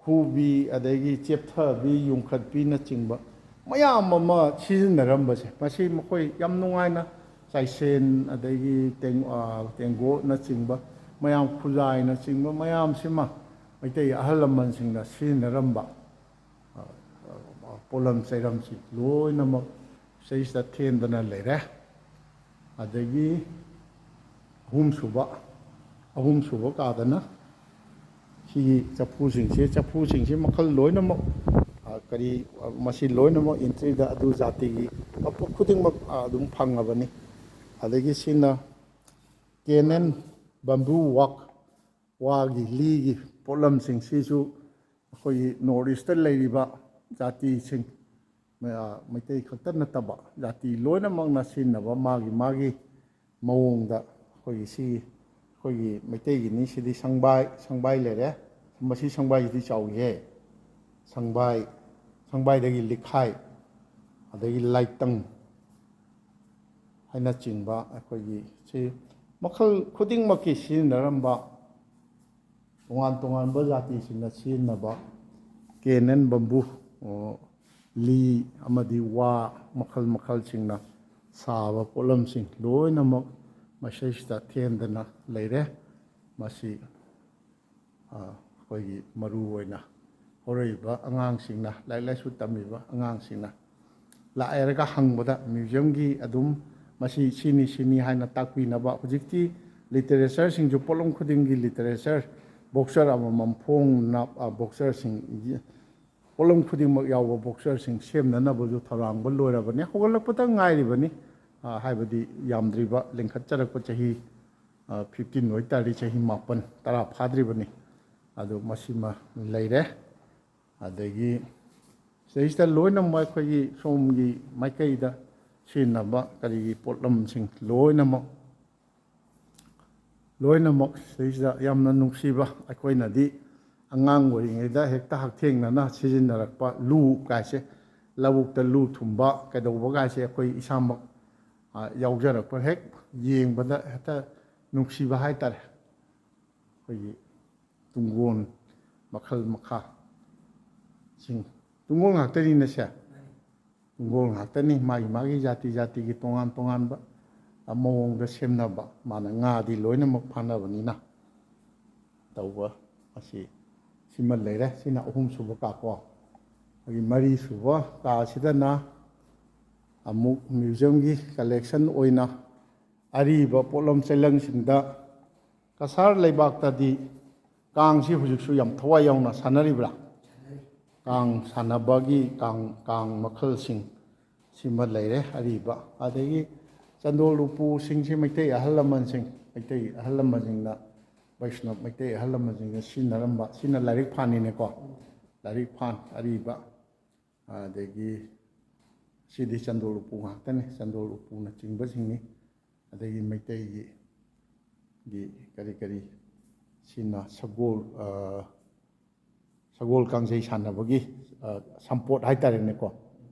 ꯈꯨꯕꯤ, ꯑꯗꯒꯤ ꯆꯦꯞꯊꯕꯤ, ꯌꯨꯡꯈꯠꯄꯤꯅꯆꯤꯡꯕ ꯃꯌꯥꯝ ꯑꯃ ꯁꯤꯖꯤꯟꯅꯔꯝꯕꯁꯦ, ꯃꯁꯤ ꯃꯈꯣꯏ ꯌꯥꯝ ꯅꯨꯡꯉꯥꯏꯅ ꯆꯥꯏꯁꯦꯟ, ꯑꯗꯒꯤ ꯇꯦꯡ-, ꯑ, ꯇꯦꯡꯒꯣꯠꯅꯆꯤꯡꯕ ꯃꯌꯥꯝ, ꯈꯨꯖꯥꯏꯅꯆꯤꯡꯕ ꯃꯌꯥꯝꯁꯤꯃ ꯃꯩꯇꯩ ꯑꯍꯜ ꯂꯃꯟꯁꯤꯡꯅ ꯁꯤꯖꯤꯟꯅꯔꯝꯕ, ꯑ, ꯑ, ꯄꯣꯠꯂꯝ ꯆꯩꯔꯝꯁꯤ ꯂꯣꯏꯅꯃꯛ ꯁꯤꯗꯩꯁꯤꯗ ꯊꯦꯟꯗꯅ ꯂꯩꯔꯦ꯫ ꯑꯗꯒꯤ ꯑꯍꯨꯝꯁꯨꯕ, ꯑꯍꯨꯝꯁꯨꯕ ꯀꯥꯗꯅ ꯁꯤꯒꯤ ꯆꯐꯨꯁꯤꯡꯁꯦ, ꯆꯐꯨꯁꯤꯡꯁꯦ ꯃꯈꯜ ꯂꯣꯏꯅꯃꯛ, ꯑ, ꯀꯔꯤ, ꯑ, ꯃꯁꯤ ꯂꯣꯏꯅꯃꯛ entry ꯗ ꯑꯗꯨ ꯖꯥꯇꯤꯒꯤ ꯄꯣꯠ ꯈꯨꯗꯤꯡꯃꯛ, ꯑ, ꯑꯗꯨꯝ ꯐꯪꯉꯕꯅꯤ꯫ ꯑꯗꯒꯤ ꯁꯤꯅ cane and bamboo work, ꯋꯥꯒꯤ, ꯂꯤꯒꯤ ꯄꯣꯠꯂꯝꯁꯤꯡꯁꯤꯁꯨ ꯑꯩꯈꯣꯏꯒꯤ North East ꯇ ꯂꯩꯔꯤꯕ ꯖꯥꯇꯤꯁꯤꯡ, ꯃ-, ꯃꯩꯇꯩ ꯈꯛꯇ ꯅꯠꯇꯕ ꯖꯥꯇꯤ ꯂꯣꯏꯅꯃꯛꯅ ꯁꯤꯖꯤꯟꯅꯕ ꯃꯥꯒꯤ ꯃꯥꯒꯤ ꯃꯑꯣꯡꯗ ꯑꯩꯈꯣꯏꯒꯤ ꯁꯤꯒꯤ, ꯑꯩꯈꯣꯏꯒꯤ ꯃꯩꯇꯩꯒꯤꯅꯤ꯫ ꯁꯤꯗꯤ ꯁꯪꯕꯥꯏ, ꯁꯪꯕꯥꯏ ꯂꯩꯔꯦ꯫ ꯃꯁꯤ ꯁꯪꯕꯥꯏꯁꯤꯗꯤ ꯆꯥꯎꯏꯍꯦ꯫ ꯁꯪꯕꯥꯏ, ꯁꯪꯕꯥꯏꯗꯒꯤ ꯂꯤꯛꯈꯥꯏ, ꯑꯗꯒꯤ ꯂꯥꯏꯇꯪ ꯍꯥꯏꯅꯆꯤꯡꯕ ꯑꯩꯈꯣꯏꯒꯤ ꯁꯤ ꯃꯈꯜ ꯈꯨꯗꯤꯡꯃꯛꯀꯤ ꯁꯤꯖꯤꯟꯅꯔꯝꯕ, ꯇꯣꯉꯥꯟ ꯇꯣꯉꯥꯟꯕ ꯖꯥꯇꯤꯁꯤꯡꯅ ꯁꯤꯖꯤꯟꯅꯕ cane and bamboo, ꯑꯣ, ꯂꯤ ꯑꯃꯗꯤ ꯋꯥ ꯃꯈꯜ ꯃꯈꯜꯁꯤꯡꯅ ꯁꯥꯕ ꯄꯣꯠꯂꯝꯁꯤꯡ ꯂꯣꯏꯅꯃꯛ ꯃꯁꯤꯁꯤꯗ ꯊꯦꯟꯗꯅ ꯂꯩꯔꯦ꯫ ꯃꯁꯤ, ꯑ, ꯑꯩꯈꯣꯏꯒꯤ ꯃꯔꯨ ꯑꯣꯏꯅ ꯍꯧꯔꯛꯏꯕ ꯑꯉꯥꯡꯁꯤꯡꯅ, ꯂꯥꯏꯔꯤꯛ ꯂꯥꯏꯁꯨ ꯇꯝꯃꯤꯕ ꯑꯉꯥꯡꯁꯤꯡꯅ ꯂꯥꯛꯑꯦꯔꯒ ꯍꯪꯕꯗ museum ꯒꯤ ꯑꯗꯨꯝ ꯃꯁꯤ ꯁꯤꯅꯤ ꯁꯤꯅꯤ ꯍꯥꯏꯅ ꯇꯥꯛꯄꯤꯅꯕ꯫ ꯍꯧꯖꯤꯛꯇꯤ ꯂꯤꯇꯔꯦꯆꯔꯁꯤꯡꯁꯨ ꯄꯣꯠꯂꯝ ꯈꯨꯗꯤꯡꯒꯤ ꯂꯤꯇꯔꯦꯆꯔ ꯕꯣꯛꯁꯔ ꯑꯃꯃꯝ ꯐꯣꯡꯅ, ꯑ, ꯕꯣꯛꯁꯔꯁꯤꯡ, ꯄꯣꯠꯂꯝ ꯈꯨꯗꯤꯡꯃꯛ ꯌꯥꯎꯕ ꯕꯣꯛꯁꯔꯁꯤꯡ ꯁꯦꯝꯅꯅꯕꯁꯨ ꯊꯧꯔꯥꯡꯕ ꯂꯣꯏꯔꯕꯅꯤ꯫ ꯍꯧꯒꯠꯂꯛꯄꯗ ꯉꯥꯏꯔꯤꯕꯅꯤ꯫ ꯑ, ꯍꯥꯏꯕꯗꯤ ꯌꯥꯝꯗ꯭ꯔꯤꯕ, ꯂꯤꯡꯈꯠꯆꯔꯛꯄ ꯆꯍꯤ, ꯑ, ꯐꯤꯐꯇꯤꯟ ꯑꯣꯏꯇꯥꯔꯗꯤ ꯆꯍꯤ ꯃꯥꯄꯟ, ꯇꯔꯥ ꯐꯥꯗ꯭ꯔꯤꯕꯅꯤ꯫ ꯑꯗꯨ ꯃꯁꯤꯃ ꯂꯩꯔꯦ꯫ ꯑꯗꯒꯤ ꯁꯤꯗꯩꯁꯤꯗ ꯂꯣꯏꯅꯃꯛ ꯑꯩꯈꯣꯏꯒꯤ ꯁꯣꯝꯒꯤ ꯃꯥꯏꯀꯩꯗ ꯁꯤꯖꯤꯟꯅꯕ ꯀꯔꯤꯒꯤ ꯄꯣꯠꯂꯝꯁꯤꯡ ꯂꯣꯏꯅꯃꯛ, ꯂꯣꯏꯅꯃꯛ ꯁꯤꯗꯩꯁꯤꯗ ꯌꯥꯝꯅ ꯅꯨꯡꯁꯤꯕ, ꯑꯩꯈꯣꯏꯅꯗꯤ ꯑꯉꯥꯡ ꯑꯣꯏꯔꯤꯉꯩꯗ ꯍꯦꯛꯇ ꯍꯛꯊꯦꯡꯅꯅ ꯁꯤꯖꯤꯟꯅꯔꯛꯄ ꯂꯨ ꯀꯥꯏꯁꯦ, ꯂꯧꯕꯨꯛꯇ ꯂꯨ ꯊꯨꯝꯕ ꯀꯩꯗꯧꯕ ꯀꯥꯏꯁꯦ ꯑꯩꯈꯣꯏ ꯏꯁꯥꯃꯛ, ꯑ, ꯌꯥꯎꯖꯔꯛꯄ, ꯍꯦꯛ ꯌꯦꯡꯕꯗ ꯍꯦꯛꯇ ꯅꯨꯡꯁꯤꯕ ꯍꯥꯏꯇꯥꯔꯦ꯫ ꯑꯩꯈꯣꯏꯒꯤ ꯇꯨꯡꯒꯣꯟ ꯃꯈꯜ ꯃꯈꯥꯁꯤꯡ, ꯇꯨꯡꯒꯣꯟ ꯉꯥꯛꯇꯅꯤꯅꯦ ꯁꯦ꯫ ꯇꯨꯡꯒꯣꯟ ꯉꯥꯛꯇꯅꯤ, ꯃꯥꯒꯤ ꯃꯥꯒꯤ ꯖꯥꯇꯤ ꯖꯥꯇꯤꯒꯤ ꯇꯣꯉꯥꯟ ꯇꯣꯉꯥꯟꯕ ꯃꯑꯣꯡꯗ ꯁꯦꯝꯅꯕ꯫ ꯃꯥꯅ ꯉꯥꯗꯤ ꯂꯣꯏꯅꯃꯛ ꯐꯥꯅꯕꯅꯤꯅ ꯇꯧꯕ꯫ ꯑꯁꯤ, ꯁꯤꯃ ꯂꯩꯔꯦ꯫ ꯁꯤꯅ ꯑꯍꯨꯝꯁꯨꯕ ꯀꯥ ꯀꯣ꯫ ꯑꯩꯈꯣꯏꯒꯤ ꯃꯔꯤꯁꯨꯕ ꯀꯥ ꯑꯁꯤꯗꯅ ꯑꯃꯨꯛ ꯃ꯭ꯌꯨꯖꯤꯌꯝꯒꯤ ꯀꯂꯦꯛꯁꯟ ꯑꯣꯏꯅ ꯑꯔꯤꯕ ꯄꯣꯠꯂꯝ ꯆꯩꯂꯪꯁꯤꯡꯗ, ꯀꯁꯥꯔ ꯂꯩꯕꯥꯛꯇꯗꯤ ꯀꯥꯡꯁꯤ ꯍꯧꯖꯤꯛꯁꯨ ꯌꯥꯝ ꯊꯋꯥꯏ ꯌꯥꯎꯅ ꯁꯥꯟꯅꯔꯤꯕ꯭ꯔꯥ? ꯀꯥꯡ ꯁꯥꯟꯅꯕꯒꯤ ꯀꯥꯡ, ꯀꯥꯡ ꯃꯈꯜꯁꯤꯡ ꯁꯤꯃ ꯂꯩꯔꯦ ꯑꯔꯤꯕ꯫ ꯑꯗꯒꯤ ꯆꯟꯗꯣꯜ ꯎꯄꯨꯁꯤꯡꯁꯤ ꯃꯩꯇꯩ ꯑꯍꯜ ꯂꯃꯟꯁꯤꯡ, ꯃꯩꯇꯩ ꯑꯍꯜ ꯂꯃꯟꯁꯤꯡꯅ, ꯕꯩꯁꯅꯕ ꯃꯩꯇꯩ ꯑꯍꯜ ꯂꯃꯟꯁꯤꯡꯅ ꯁꯤꯖꯤꯟꯅꯔꯝꯕ, ꯁꯤꯅ ꯂꯥꯏꯔꯤꯛ ꯐꯥꯟꯅꯤꯅꯦꯀꯣ, ꯂꯥꯏꯔꯤꯛ ꯐꯥꯟ ꯑꯔꯤꯕ꯫ ꯑꯗꯒꯤ ꯁꯤꯗꯤ ꯆꯟꯗꯣꯜ ꯎꯄꯨ ꯉꯥꯛꯇꯅꯤ, ꯆꯟꯗꯣꯜ ꯎꯄꯨꯅꯆꯤꯡꯕꯁꯤꯡꯅꯤ꯫ ꯑꯗꯒꯤ ꯃꯩꯇꯩꯒꯤ ꯒꯤ ꯀꯔꯤ ꯀꯔꯤ ꯁꯤꯅ ꯁꯒꯣꯜ, ꯑ, ꯁꯒꯣꯜ ꯀꯥꯡꯖꯩ ꯁꯥꯟꯅꯕꯒꯤ, ꯑ, ꯁꯝꯄꯣꯠ ꯍꯥꯏꯇꯥꯔꯦꯅꯦꯀꯣ,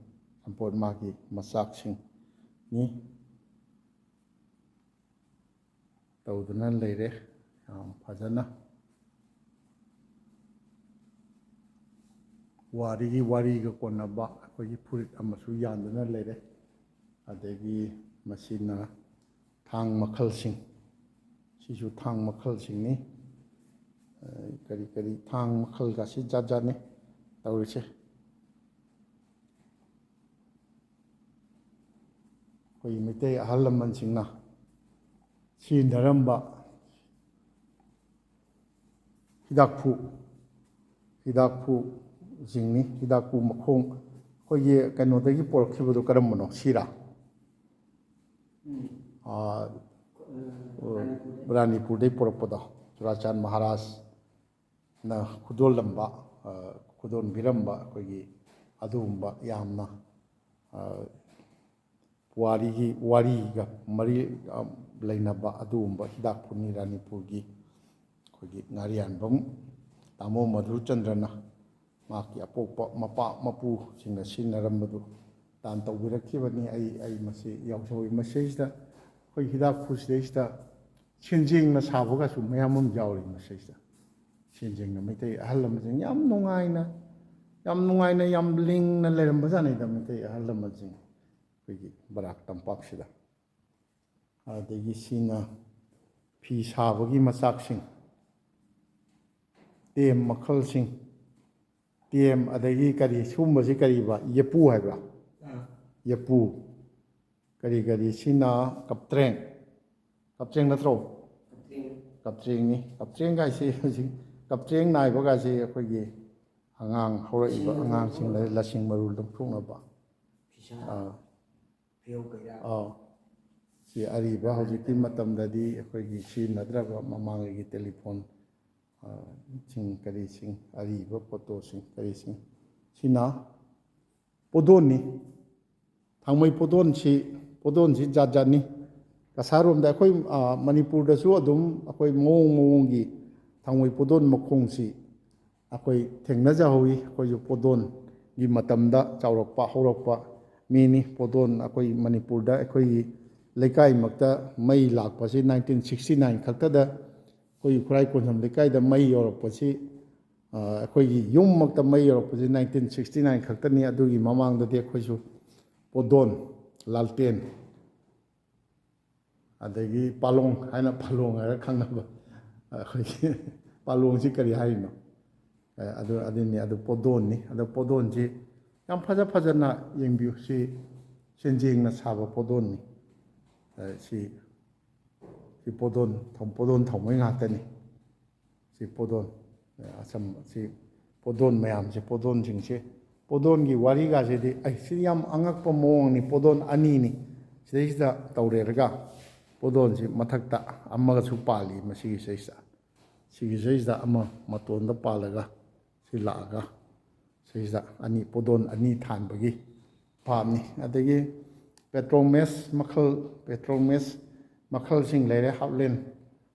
ꯁꯝꯄꯣꯠ ꯃꯥꯒꯤ ꯃꯆꯥꯛꯁꯤꯡꯅꯤ꯫ ꯇꯧꯗꯨꯅ ꯂꯩꯔꯦ꯫ ꯌꯥꯝ ꯐꯖꯅ ꯋꯥꯔꯤꯒꯤ, ꯋꯥꯔꯤꯒ ꯀꯣꯟꯅꯕ ꯑꯩꯈꯣꯏꯒꯤ ꯐꯨꯔꯤꯠ ꯑꯃꯁꯨ ꯌꯥꯟꯗꯨꯅ ꯂꯩꯔꯦ꯫ ꯑꯗꯒꯤ ꯃꯁꯤꯅ ꯊꯥꯡ ꯃꯈꯜꯁꯤꯡ, ꯁꯤꯁꯨ ꯊꯥꯡ ꯃꯈꯜꯁꯤꯡꯅꯤ꯫ ꯑ, ꯀꯔꯤ ꯀꯔꯤ ꯊꯥꯡ ꯃꯈꯜꯒꯁꯤ ꯖꯥꯠ ꯖꯥꯠꯅꯤ ꯇꯧꯔꯤꯁꯦ꯫ ꯑꯩꯈꯣꯏꯒꯤ ꯃꯩꯇꯩ ꯑꯍꯜ ꯂꯃꯟꯁꯤꯡꯅ ꯁꯤꯖꯤꯟꯅꯔꯝꯕ ꯍꯤꯗꯥꯛꯐꯨ, ꯍꯤꯗꯥꯛꯐꯨꯁꯤꯡꯅꯤ꯫ ꯍꯤꯗꯥꯛꯐꯨ ꯃꯈꯣꯡ ꯑꯩꯈꯣꯏꯒꯤ ꯀꯩꯅꯣꯗꯒꯤ ꯄꯣꯔꯛꯈꯤꯕꯗꯣ ꯀꯔꯝꯕꯅꯣ? ꯁꯤꯔꯥ? ꯎꯝ꯫ ꯑꯥ, ꯎꯝ, ꯔꯥꯅꯤꯄꯨꯔꯗꯩ꯫ ꯔꯥꯅꯤꯄꯨꯔꯗꯩ ꯄꯣꯔꯛꯄꯗꯣ, ꯆꯨꯔꯥꯆꯥꯟ ꯃꯍꯥꯔꯥꯖꯅ ꯈꯨꯗꯣꯜꯂꯝꯕ, ꯑꯥ, ꯈꯨꯗꯣꯟꯕꯤꯔꯝꯕ ꯑꯩꯈꯣꯏꯒꯤ ꯑꯗꯨꯒꯨꯝꯕ ꯌꯥꯝꯅ, ꯑꯥ, ꯄꯨꯋꯥꯔꯤꯒꯤ, ꯋꯥꯔꯤꯒ ꯃꯔꯤ, ꯑ, ꯂꯩꯅꯕ ꯑꯗꯨꯒꯨꯝꯕ ꯍꯤꯗꯥꯛꯐꯨꯅꯤ ꯔꯥꯅꯤꯄꯨꯔꯒꯤ꯫ ꯑꯩꯈꯣꯏꯒꯤ ꯉꯥꯔꯤꯌꯥꯟꯕꯝ ꯇꯥꯃꯣ ꯃꯙꯨꯆꯟꯗ꯭ꯔꯅ ꯃꯍꯥꯛꯀꯤ ꯑꯄꯣꯛꯄ ꯃꯄꯥ ꯃꯄꯨꯁꯤꯡꯅ ꯁꯤꯖꯤꯟꯅꯔꯝꯕꯗꯨ ꯗꯥꯟ ꯇꯧꯕꯤꯔꯛꯈꯤꯕꯅꯤ꯫ ꯑꯩ, ꯑꯩ ꯃꯁꯤ ꯌꯥꯎꯖꯍꯧꯋꯤ꯫ ꯃꯁꯤꯗꯩꯁꯤꯗ ꯑꯩꯈꯣꯏ ꯍꯤꯗꯥꯛꯐꯨꯁꯤꯗꯩꯁꯤꯗ ꯁꯦꯟꯖꯦꯡꯅ ꯁꯥꯕꯒꯁꯨ ꯃꯌꯥꯝ ꯑꯃ ꯌꯥꯎꯔꯤ꯫ ꯃꯁꯤꯗꯩꯁꯤꯗ ꯁꯦꯟꯖꯦꯡꯅ ꯃꯩꯇꯩ ꯑꯍꯜ ꯂꯃꯟꯁꯤꯡ ꯌꯥꯝ ꯅꯨꯡꯉꯥꯏꯅ, ꯌꯥꯝ ꯅꯨꯡꯉꯥꯏꯅ, ꯌꯥꯝ ꯂꯤꯡꯅ ꯂꯩꯔꯝꯕꯖꯥꯠꯅꯤꯗ ꯃꯩꯇꯩ ꯑꯍꯜ ꯂꯃꯟꯁꯤꯡ ꯑꯩꯈꯣꯏꯒꯤ ꯕꯔꯥꯛ ꯇꯝꯄꯥꯛꯁꯤꯗ꯫ ꯑꯗꯒꯤ ꯁꯤꯅ ꯐꯤ ꯁꯥꯕꯒꯤ ꯃꯆꯥꯛꯁꯤꯡ, ꯇꯦꯝ ꯃꯈꯜꯁꯤꯡ, ꯇꯦꯝ, ꯑꯗꯒꯤ ꯀꯔꯤ ꯁꯨꯝꯕꯁꯤ ꯀꯔꯤꯕ? ꯌꯦꯄꯨ ꯍꯥꯏꯕ꯭ꯔꯥ? ꯑꯥ꯫ ꯌꯦꯄꯨ꯫ ꯀꯔꯤ ꯀꯔꯤ? ꯁꯤꯅ ꯀꯞꯇ꯭ꯔꯦꯡ꯫ ꯀꯞꯇ꯭ꯔꯦꯡ ꯅꯠꯇ꯭ꯔꯣ? ꯀꯞꯇ꯭ꯔꯦꯡ꯫ ꯀꯞꯇ꯭ꯔꯦꯡꯅꯤ꯫ ꯀꯞꯇ꯭ꯔꯦꯡ ꯀꯥꯏꯁꯤ ꯍꯧꯖꯤꯛ ꯀꯞꯇ꯭ꯔꯦꯡ ꯅꯥꯏꯕ ꯀꯥꯏꯁꯤ ꯑꯩꯈꯣꯏꯒꯤ ꯑꯉꯥꯡ ꯍꯧꯔꯛꯏꯕ ꯂꯁꯤꯡ ꯃꯔꯨ ꯑꯉꯥꯡꯁꯤꯡꯗ ꯂꯧꯊꯣꯛꯅꯕ꯫ ꯂꯁꯤꯡ ꯃꯔꯨ ꯂꯧꯊꯣꯛꯅꯕ꯫ ꯐꯤꯁꯥ꯫ ꯑꯥ꯫ ꯐꯤꯌꯧ ꯀꯩꯔꯥꯛ꯫ ꯑꯥ꯫ ꯁꯤ ꯑꯔꯤꯕ ꯍꯧꯖꯤꯛꯀꯤ ꯃꯇꯝꯗꯗꯤ ꯑꯩꯈꯣꯏꯒꯤ ꯁꯤꯖꯤꯟꯅꯗ꯭ꯔꯕ ꯃꯃꯥꯡꯉꯩꯒꯤ ꯇꯦꯂꯤꯐꯣꯟ, ꯑꯥ, ꯁꯤꯡ ꯀꯔꯤꯁꯤꯡ, ꯑꯔꯤꯕ ꯐꯣꯇꯣꯁꯤꯡ ꯀꯔꯤꯁꯤꯡ꯫ ꯁꯤꯅ ꯄꯣꯗꯣꯟꯅꯤ꯫ ꯊꯥꯡꯃꯩ ꯄꯣꯗꯣꯟꯁꯤ, ꯄꯣꯗꯣꯟꯁꯤ ꯖꯥꯠ ꯖꯥꯠꯅꯤ꯫ ꯀꯁꯥꯔꯣꯝꯗ ꯑꯩꯈꯣꯏ, ꯑꯥ, ꯃꯅꯤꯄꯨꯔꯗꯁꯨ ꯑꯗꯨꯝ ꯑꯩꯈꯣꯏ ꯃꯑꯣꯡ ꯃꯑꯣꯡꯒꯤ ꯊꯥꯡꯃꯩ ꯄꯣꯗꯣꯟ ꯃꯈꯣꯡꯁꯤ ꯑꯩꯈꯣꯏ ꯊꯦꯡꯅꯖꯍꯧꯋꯤ꯫ ꯑꯩꯈꯣꯏꯁꯨ ꯄꯣꯗꯣꯟꯒꯤ ꯃꯇꯝꯗ ꯆꯥꯎꯔꯛꯄ ꯍꯧꯔꯛꯄ ꯃꯤꯅꯤ꯫ ꯄꯣꯗꯣꯟ ꯑꯩꯈꯣꯏ ꯃꯅꯤꯄꯨꯔꯗ ꯑꯩꯈꯣꯏꯒꯤ ꯂꯩꯀꯥꯏꯃꯛꯇ ꯃꯩ ꯂꯥꯛꯄꯁꯤ nineteen sixty nine ꯈꯛꯇꯗ ꯑꯩꯈꯣꯏꯒꯤ ꯈꯨꯔꯥꯏ ꯀꯣꯟꯖꯝ ꯂꯩꯀꯥꯏꯗ ꯃꯩ ꯌꯧꯔꯛꯄꯁꯤ, ꯑ, ꯑꯩꯈꯣꯏꯒꯤ ꯌꯨꯝꯃꯛꯇ ꯃꯩ ꯌꯧꯔꯛꯄꯁꯤ nineteen sixty nine ꯈꯛꯇꯅꯤ꯫ ꯑꯗꯨꯒꯤ ꯃꯃꯥꯡꯗꯗꯤ ꯑꯩꯈꯣꯏꯁꯨ ꯄꯣꯗꯣꯟ, ꯂꯥꯜꯇꯦꯟ, ꯑꯗꯒꯤ ꯄꯥꯂꯣꯡ ꯍꯥꯏꯅ, ꯄꯥꯂꯣꯡ ꯍꯥꯏꯔ ꯈꯪꯅꯕ ꯑꯩꯈꯣꯏꯒꯤ ꯄꯥꯂꯣꯡꯁꯤ ꯀꯔꯤ ꯍꯥꯏꯔꯤꯅꯣ? ꯑꯦ, ꯑꯗꯨ, ꯑꯗꯨꯅꯤ, ꯑꯗꯨ ꯄꯣꯗꯣꯟꯅꯤ꯫ ꯑꯗꯣ ꯄꯣꯗꯣꯟꯁꯤ ꯌꯥꯝ ꯐꯖ ꯐꯖꯅ ꯌꯦꯡꯕꯤꯌꯨ꯫ ꯁꯤ ꯁꯦꯟꯖꯦꯡꯅ ꯁꯥꯕ ꯄꯣꯗꯣꯟꯅꯤ꯫ ꯑꯦ, ꯁꯤ ꯁꯤ ꯄꯣꯗꯣꯟ ꯊꯝ-, ꯄꯣꯗꯣꯟ ꯊꯝꯕꯩ ꯉꯥꯛꯇꯅꯤ꯫ ꯁꯤ ꯄꯣꯗꯣꯟ, ꯑꯁꯝ-, ꯁꯤ ꯄꯣꯗꯣꯟ ꯃꯌꯥꯝꯁꯦ, ꯄꯣꯗꯣꯟꯁꯤꯡꯁꯦ, ꯄꯣꯗꯣꯟꯒꯤ ꯋꯥꯔꯤꯒꯁꯤꯗꯤ, ꯑꯩ ꯁꯤ ꯌꯥꯝ ꯑꯉꯛꯄ ꯃꯑꯣꯡꯅꯤ꯫ ꯄꯣꯗꯣꯟ ꯑꯅꯤꯅꯤ ꯁꯤꯗꯩꯁꯤꯗ ꯇꯧꯔꯦꯔꯒ, ꯄꯣꯗꯣꯟꯁꯤ ꯃꯊꯛꯇ ꯑꯃꯒꯁꯨ ꯄꯥꯜꯂꯤ꯫ ꯃꯁꯤꯒꯤ ꯁꯤꯗꯩꯁꯤꯗ, ꯁꯤꯒꯤ ꯁꯤꯗꯩꯁꯤꯗ ꯑꯃ ꯃꯇꯣꯟꯗ ꯄꯥꯜꯂꯒ, ꯁꯤ ꯂꯥꯛꯑꯒ, ꯁꯤꯗꯩꯁꯤꯗ ꯑꯅꯤ, ꯄꯣꯗꯣꯟ ꯑꯅꯤ ꯊꯥꯟꯕꯒꯤ ꯚꯥꯞꯅꯤ꯫ ꯑꯗꯒꯤ ꯄꯦꯇ꯭ꯔꯣꯃꯦꯁ ꯃꯈꯜ, ꯄꯦꯇ꯭ꯔꯣꯃꯦꯁ ꯃꯈꯜꯁꯤꯡ ꯂꯩꯔꯦ꯫ ꯍꯥꯞꯂꯦꯟ,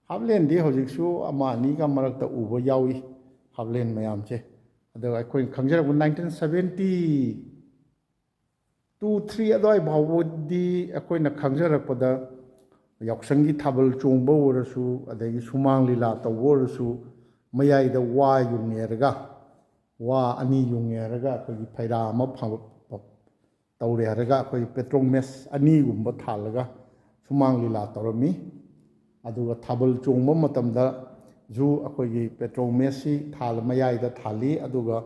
ꯍꯥꯞꯂꯦꯟꯗꯤ ꯍꯧꯖꯤꯛꯁꯨ ꯑꯃ ꯑꯅꯤꯒ ꯃꯔꯛꯇ ꯎꯕ ꯌꯥꯎꯏ, ꯍꯥꯞꯂꯦꯟ ꯃꯌꯥꯝꯁꯦ꯫ ꯑꯗꯨꯒ ꯑꯩꯈꯣꯏꯅ ꯈꯪꯖꯔꯛꯄ nineteen seventy two, three ꯑꯗꯨꯋꯥꯏ ꯐꯥꯎꯕꯗꯤ ꯑꯩꯈꯣꯏꯅ ꯈꯪꯖꯔꯛꯄꯗ ꯌꯥꯎꯁꯪꯒꯤ ꯊꯥꯕꯜ ꯆꯣꯡꯕ ꯑꯣꯏꯔꯁꯨ, ꯑꯗꯒꯤ ꯁꯨꯃꯥꯡ ꯂꯤꯂꯥ ꯇꯧꯕ ꯑꯣꯏꯔꯁꯨ, ꯃꯌꯥꯏꯗ ꯋꯥ ꯌꯨꯡꯉꯦꯔꯒ, ꯋꯥ ꯑꯅꯤ ꯌꯨꯡꯉꯦꯔꯒ ꯑꯩꯈꯣꯏꯒꯤ ꯐꯩꯔꯥ ꯑꯃ ꯐ-, ꯐ-, ꯇꯧꯔꯦ ꯍꯥꯏꯔꯒ ꯑꯩꯈꯣꯏꯒꯤ ꯄꯦꯇ꯭ꯔꯣꯃꯦꯁ ꯑꯅꯤꯒꯨꯝꯕ ꯊꯥꯜꯂꯒ ꯁꯨꯃꯥꯡ ꯂꯤꯂꯥ ꯇꯧꯔꯝꯃꯤ꯫ ꯑꯗꯨꯒ ꯊꯥꯕꯜ ꯆꯣꯡꯕ ꯃꯇꯝꯗꯁꯨ ꯑꯩꯈꯣꯏꯒꯤ ꯄꯦꯇ꯭ꯔꯣꯃꯦꯁꯁꯤ ꯊꯥꯜ-, ꯃꯌꯥꯏꯗ ꯊꯥꯜꯂꯤ꯫ ꯑꯗꯨꯒ,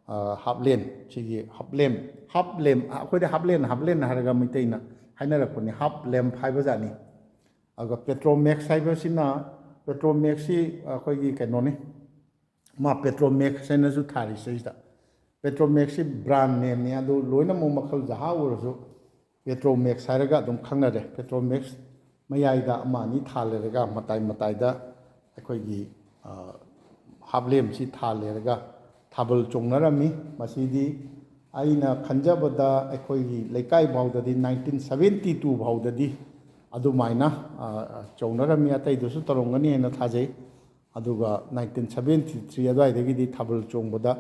ꯑ, ꯍꯥꯞꯂꯦꯟ, ꯁꯤꯒꯤ ꯍꯥꯞꯂꯦꯝ, ꯍꯥꯞꯂꯦꯝ, ꯑꯩꯈꯣꯏꯗꯤ ꯍꯥꯞꯂꯦꯟ, ꯍꯥꯞꯂꯦꯟ ꯍꯥꯏꯔꯒ ꯃꯩꯇꯩꯅ ꯍꯥꯏꯅꯔꯛꯄꯅꯤ, ꯍꯥꯞꯂꯦꯝ ꯍꯥꯏꯕꯖꯥꯠꯅꯤ꯫ ꯑꯗꯨꯒ ꯄꯦꯇ꯭ꯔꯣꯃꯦꯛꯁ ꯍꯥꯏꯕꯁꯤꯅ, ꯄꯦꯇ꯭ꯔꯣꯃꯦꯛꯁꯁꯤ ꯑꯩꯈꯣꯏꯒꯤ ꯀꯩꯅꯣꯅꯤ, ꯃꯥ ꯄꯦꯇ꯭ꯔꯣꯃꯦꯛꯁ ꯍꯥꯏꯅꯁꯨ ꯊꯥꯔꯤ ꯁꯤꯗꯩꯁꯤꯗ꯫ ꯄꯦꯇ꯭ꯔꯣꯃꯦꯛꯁꯁꯤ ꯕ꯭ꯔꯥꯟ ꯅꯦꯝꯅꯤ, ꯑꯗꯨ ꯂꯣꯏꯅꯃꯛ ꯃꯈꯜ ꯖꯍꯥ ꯑꯣꯏꯔꯁꯨ ꯄꯦꯇ꯭ꯔꯣꯃꯦꯛꯁ ꯍꯥꯏꯔꯒ ꯑꯗꯨꯝ ꯈꯪꯅꯔꯦ꯫ ꯄꯦꯇ꯭ꯔꯣꯃꯦꯛꯁ ꯃꯌꯥꯏꯗ ꯑꯃ ꯑꯅꯤ ꯊꯥꯜꯂꯦꯔꯒ ꯃꯇꯥꯏ ꯃꯇꯥꯏꯗ ꯑꯩꯈꯣꯏꯒꯤ, ꯑ, ꯍꯥꯞꯂꯦꯝꯁꯤ ꯊꯥꯜꯂꯦꯔꯒ ꯊꯥꯕꯜ ꯆꯣꯡꯅꯔꯝꯃꯤ꯫ ꯃꯁꯤꯗꯤ ꯑꯩꯅ ꯈꯟꯖꯕꯗ ꯑꯩꯈꯣꯏꯒꯤ ꯂꯩꯀꯥꯏ ꯐꯥꯎꯗꯗꯤ nineteen seventy two ꯐꯥꯎꯗꯗꯤ ꯑꯗꯨꯃꯥꯏꯅ, ꯑ, ꯆꯣꯡꯅꯔꯝꯃꯤ꯫ ꯑꯇꯩꯗꯁꯨ ꯇꯧꯔꯝꯒꯅꯤ ꯍꯥꯏꯅ ꯊꯥꯖꯩ꯫ ꯑꯗꯨꯒ nineteen seventy three ꯑꯗꯨꯋꯥꯏꯗꯒꯤ ꯊꯥꯕꯜ ꯆꯣꯡꯕꯗ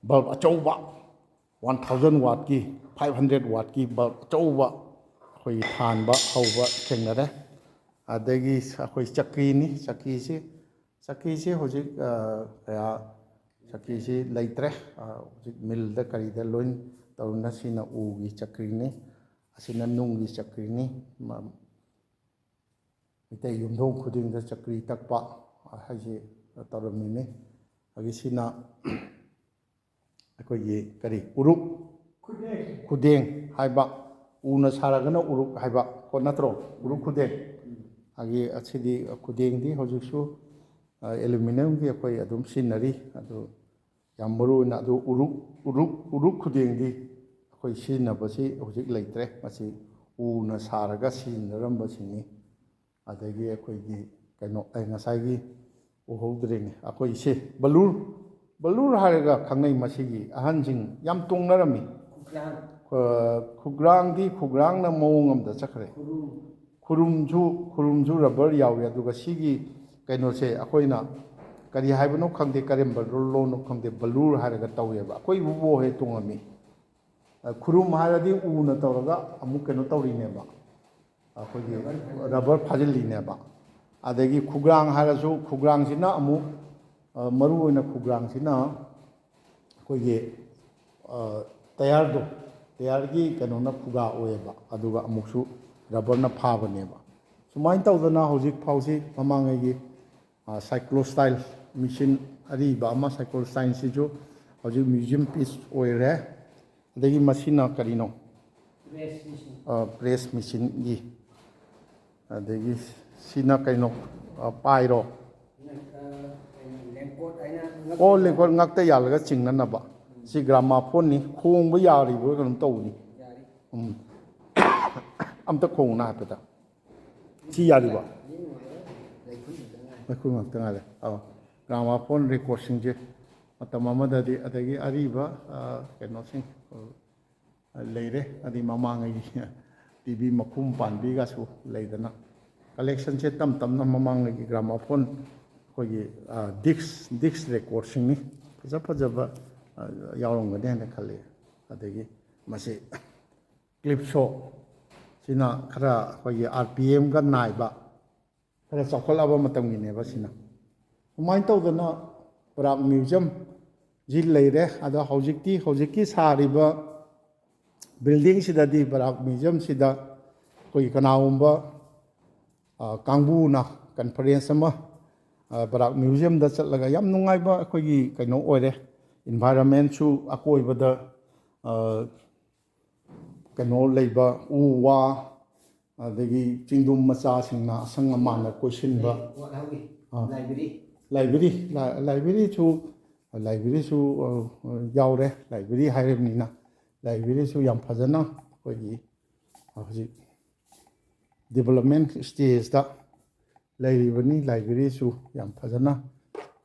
ꯕꯜꯕ ꯑꯆꯧꯕ one thousand wattꯀꯤ, five hundred wattꯀꯤ ꯕꯜꯕ ꯑꯆꯧꯕ ꯑꯩꯈꯣꯏꯒꯤ ꯊꯥꯟꯕ ꯍꯧꯕ ꯊꯦꯡꯅꯔꯦ꯫ ꯑꯗꯒꯤ ꯑꯩꯈꯣꯏ ꯆꯀ꯭ꯔꯤꯅꯤ, ꯆꯀ꯭ꯔꯤꯁꯤ, ꯆꯀ꯭ꯔꯤꯁꯤ ꯍꯧꯖꯤꯛ, ꯑ, ꯀꯌꯥ, ꯆꯀ꯭ꯔꯤꯁꯤ ꯂꯩꯇ꯭ꯔꯦ꯫ ꯑ, ꯍꯧꯖꯤꯛ ꯃꯤꯜꯗ ꯀꯔꯤꯗ ꯂꯣꯏ ꯇꯧꯅ, ꯁꯤꯅ ꯎꯒꯤ ꯆꯀ꯭ꯔꯤꯅꯤ, ꯑꯁꯤꯅ ꯅꯨꯡꯒꯤ ꯆꯀ꯭ꯔꯤꯅꯤ꯫ ꯃ-, ꯃꯩꯇꯩ ꯌꯨꯝꯊꯣꯡ ꯈꯨꯗꯤꯡꯗ ꯆꯀ꯭ꯔꯤ ꯇꯛꯄ ꯍꯥꯏꯁꯤ ꯇꯧꯔꯝꯃꯤꯅꯤ꯫ ꯑꯗꯒꯤ ꯁꯤꯅ ꯑꯩꯈꯣꯏꯒꯤ ꯀꯔꯤ, ꯎꯔꯨꯛ, ꯈꯨꯗꯦꯡ ꯍꯥꯏꯕ, ꯎꯅ ꯁꯥꯔꯒꯅ ꯎꯔꯨꯛ ꯍꯥꯏꯕ ꯀꯣ, ꯅꯠꯇ꯭ꯔꯣ? ꯎꯔꯨꯛ ꯈꯨꯗꯦꯡ꯫ ꯑꯒꯤ ꯑꯁꯤꯗꯤ ꯈꯨꯗꯦꯡꯗꯤ ꯍꯧꯖꯤꯛꯁꯨ ꯑꯦꯂꯨꯃꯤꯅꯤꯌꯝꯒꯤ ꯑꯩꯈꯣꯏ ꯑꯗꯨꯝ ꯁꯤꯖꯤꯟꯅꯔꯤ꯫ ꯑꯗꯨ ꯌꯥꯝ ꯃꯔꯨ ꯑꯣꯏꯅ ꯑꯗꯨ ꯎꯔꯨꯛ ꯎꯔꯨꯛ ꯎꯔꯨꯛ ꯈꯨꯗꯦꯡꯗꯤ ꯑꯩꯈꯣꯏ ꯁꯤꯖꯤꯟꯅꯕꯁꯤ ꯍꯧꯖꯤꯛ ꯂꯩꯇ꯭ꯔꯦ꯫ ꯃꯁꯤ ꯎꯅ ꯁꯥꯔꯒ ꯁꯤꯖꯤꯟꯅꯔꯝꯕꯁꯤꯡꯅꯤ꯫ ꯑꯗꯒꯤ ꯑꯩꯈꯣꯏꯒꯤ ꯀꯩꯅꯣ ꯑꯩ ꯉꯁꯥꯏꯒꯤ ꯎꯍꯧꯗ꯭ꯔꯦꯅꯦ꯫ ꯑꯩꯈꯣꯏꯁꯦ ꯕꯂꯨꯔ, ꯕꯂꯨꯔ ꯍꯥꯏꯔꯒ ꯈꯪꯅꯩ꯫ ꯃꯁꯤꯒꯤ ꯑꯍꯟꯁꯤꯡ ꯌꯥꯝ ꯇꯣꯡꯅꯔꯝꯃꯤ꯫ ꯈꯨꯒ꯭ꯔꯥꯡ꯫ ꯑ, ꯈꯨꯒ꯭ꯔꯥꯡꯗꯤ ꯈꯨꯒ꯭ꯔꯥꯡꯅ ꯃꯑꯣꯡ ꯑꯃꯗ ꯆꯠꯈ꯭ꯔꯦ꯫ ꯈꯨꯔꯨꯝ꯫ ꯈꯨꯔꯨꯝꯁꯨ, ꯈꯨꯔꯨꯝꯁꯨ ꯔꯕꯔ ꯌꯥꯎꯏ꯫ ꯑꯗꯨꯒ ꯁꯤꯒꯤ ꯀꯩꯅꯣꯁꯦ ꯑꯩꯈꯣꯏꯅ ꯀꯔꯤ ꯍꯥꯏꯕꯅꯣ ꯈꯪꯗꯦ, ꯀꯔꯝꯕ ꯂꯣꯟꯅꯣ ꯈꯪꯗꯦ, ꯕꯂꯨꯔ ꯍꯥꯏꯔꯒ ꯇꯧꯋꯦꯕ꯫ ꯑꯩꯈꯣꯏ ꯏꯕꯣꯛ ꯍꯣꯏ ꯇꯣꯡꯉꯝꯃꯤ꯫ ꯑ, ꯈꯨꯔꯨꯝ ꯍꯥꯏꯔꯗꯤ ꯎꯅ ꯇꯧꯔꯒ ꯑꯃꯨꯛ ꯀꯩꯅꯣ ꯇꯧꯔꯤꯅꯦꯕ, ꯑꯩꯈꯣꯏꯒꯤ ꯔꯕꯔ ꯐꯥꯖꯤꯜꯂꯤꯅꯦꯕ꯫ ꯑꯗꯒꯤ ꯈꯨꯒ꯭ꯔꯥꯡ ꯍꯥꯏꯔꯁꯨ, ꯈꯨꯒ꯭ꯔꯥꯡꯁꯤꯅ ꯑꯃꯨꯛ, ꯑ, ꯃꯔꯨ ꯑꯣꯏꯅ ꯈꯨꯒ꯭ꯔꯥꯡꯁꯤꯅ ꯑꯩꯈꯣꯏꯒꯤ, ꯑ, ꯇꯌꯥꯔꯗꯣ, ꯇꯌꯥꯔꯒꯤ ꯀꯩꯅꯣꯅ ꯈꯨꯒꯥ ꯑꯣꯏꯌꯦꯕ, ꯑꯗꯨꯒ ꯑꯃꯨꯛꯁꯨ ꯔꯕꯔꯅ ꯐꯥꯕꯅꯦꯕ꯫ ꯁꯨꯃꯥꯏꯅ ꯇꯧꯗꯅ ꯍꯧꯖꯤꯛ ꯐꯥꯎꯁꯤ ꯃꯃꯥꯡꯉꯩꯒꯤ, ꯑ, ꯁꯥꯏꯀ꯭ꯂꯣꯁꯇꯥꯏꯜ ꯃꯦꯆꯤꯟ ꯑꯔꯤꯕ ꯑꯃ, ꯁꯥꯏꯀ꯭ꯂꯣꯁꯇꯥꯏꯜꯁꯤꯁꯨ ꯍꯧꯖꯤꯛ ꯃ꯭ꯌꯨꯖꯤꯌꯝ ꯄꯤꯁ ꯑꯣꯏꯔꯦ꯫ ꯑꯗꯒꯤ ꯃꯁꯤꯅ ꯀꯔꯤꯅꯣ? Press machine. ꯑ, ꯄ꯭ꯔꯦꯁ ꯃꯦꯆꯤꯟꯒꯤ꯫ ꯑꯗꯒꯤ ꯁꯤꯅ ꯀꯩꯅꯣ? ꯑ, ꯄꯥꯏꯔꯣ꯫ ꯅꯪ, ꯑ, ꯀꯩꯅꯣ, ꯂꯦꯡꯀꯣꯠ ꯍꯥꯏꯅ ꯉꯛ-, ꯑꯣ, ꯂꯦꯡꯀꯣꯠ ꯉꯛꯇ ꯌꯥꯜꯂꯒ ꯆꯤꯡꯅꯅꯕ꯫ ꯁꯤ ꯒ꯭ꯔꯥꯃꯥꯐꯣꯟꯅꯤ, ꯈꯣꯡꯕ ꯌꯥꯔꯤꯕ꯭ꯔꯥ ꯀꯩꯅꯣꯝ ꯇꯧꯕꯅꯤ꯫ ꯌꯥꯔꯤ꯫ ꯎꯝ꯫ ꯑꯝꯇ ꯈꯣꯡꯉꯨꯅ ꯍꯥꯏꯐꯦꯠꯇ꯫ ꯁꯤ ꯌꯥꯔꯤꯕꯣ? ꯌꯦꯡ ꯅꯨꯡꯉꯥꯏꯔꯦ꯫ ꯂꯩꯈꯨꯜ ꯉꯥꯛꯇ ꯉꯥꯏꯔꯦ꯫ ꯂꯩꯈꯨꯜ ꯉꯥꯛꯇ ꯉꯥꯏꯔꯦ꯫ ꯑꯧ꯫ ꯒ꯭ꯔꯥꯃꯥꯐꯣꯟ ꯔꯦꯀꯣꯔꯠꯁꯤꯡꯁꯦ ꯃꯇꯝ ꯑꯃꯗꯗꯤ, ꯑꯗꯒꯤ ꯑꯔꯤꯕ, ꯑ, ꯀꯩꯅꯣꯁꯤꯡ, ꯑ, ꯂꯩꯔꯦ꯫ ꯑꯗꯩ ꯃꯃꯥꯡꯉꯩꯒꯤ ꯇꯤ ꯚꯤ ꯃꯈꯨꯝ ꯄꯥꯟꯕꯤꯒꯁꯨ ꯂꯩꯗꯅ, ꯀꯂꯦꯛꯁꯟꯁꯦ ꯇꯞ ꯇꯞꯅ ꯃꯃꯥꯡꯉꯩꯒꯤ ꯒ꯭ꯔꯥꯃꯥꯐꯣꯟ ꯑꯩꯈꯣꯏꯒꯤ, ꯑ, ꯗꯤꯁ, ꯗꯤꯁ ꯔꯦꯀꯣꯔꯠꯁꯤꯡꯅꯤ꯫ ꯐꯖ ꯐꯖꯕ, ꯑ, ꯌꯥꯎꯔꯝꯒꯅꯤ ꯍꯥꯏꯅ ꯈꯜꯂꯤ꯫ ꯑꯗꯒꯤ ꯃꯁꯤ ꯀ꯭ꯂꯤꯞ ꯁꯣ ꯁꯤꯅ ꯈꯔ ꯑꯩꯈꯣꯏꯒꯤ ꯑꯥꯔ ꯄꯤ ꯑꯦꯝꯒ ꯅꯥꯏꯕ, ꯈꯔ ꯆꯥꯎꯈꯠꯂꯕ ꯃꯇꯝꯒꯤꯅꯦꯕ ꯁꯤꯅ꯫ ꯁꯨꯃꯥꯏꯅ ꯇꯧꯗꯅ ꯄ꯭ꯔꯥꯒ ꯃ꯭ꯌꯨꯖꯤꯌꯝꯁꯤ ꯂꯩꯔꯦ꯫ ꯑꯗꯣ ꯍꯧꯖꯤꯛꯇꯤ, ꯍꯧꯖꯤꯛꯀꯤ ꯁꯥꯔꯤꯕ ꯕꯤꯜꯗꯤꯡꯁꯤꯗꯗꯤ, ꯄ꯭ꯔꯥꯒ ꯃ꯭ꯌꯨꯖꯤꯌꯝꯁꯤꯗ ꯑꯩꯈꯣꯏꯒꯤ ꯀꯅꯥꯒꯨꯝꯕ, ꯑ, ꯀꯥꯡꯕꯨꯅ ꯀꯟꯐꯔꯦꯟꯁ ꯑꯃ, ꯑ, ꯄ꯭ꯔꯥꯒ ꯃ꯭ꯌꯨꯖꯤꯌꯝꯗ ꯆꯠꯂꯒ ꯌꯥꯝ ꯅꯨꯡꯉꯥꯏꯕ ꯑꯩꯈꯣꯏꯒꯤ ꯀꯩꯅꯣ ꯑꯣꯏꯔꯦ꯫ ꯏꯟꯚꯥꯏꯔꯟꯃꯦꯟꯁꯨ ꯑꯀꯣꯏꯕꯗ, ꯑ, ꯀꯩꯅꯣ ꯂꯩꯕ ꯎ ꯋꯥ, ꯑꯗꯒꯤ ꯆꯤꯡꯗꯨꯝ ꯃꯆꯥꯁꯤꯡꯅ ꯑꯁꯪ ꯑꯃꯥꯟꯅ ꯀꯣꯏꯁꯤꯟꯕ꯫ ꯑꯥ꯫ ꯂꯥꯏꯕ꯭ꯔꯦꯔꯤ꯫ ꯂꯥꯏꯕ꯭ꯔꯦꯔꯤꯁꯨ, ꯂꯥꯏꯕ꯭ꯔꯦꯔꯤꯁꯨ, ꯑ, ꯌꯥꯎꯔꯦ꯫ ꯂꯥꯏꯕ꯭ꯔꯦꯔꯤ ꯍꯥꯏꯔꯤꯕꯅꯤꯅ, ꯂꯥꯏꯕ꯭ꯔꯦꯔꯤꯁꯨ ꯌꯥꯝ ꯐꯖꯅ ꯑꯩꯈꯣꯏꯒꯤ ꯍꯧꯖꯤꯛ development stageꯇ ꯂꯩꯔꯤꯕꯅꯤ꯫ ꯂꯥꯏꯕ꯭ꯔꯦꯔꯤꯁꯨ ꯌꯥꯝ ꯐꯖꯅ,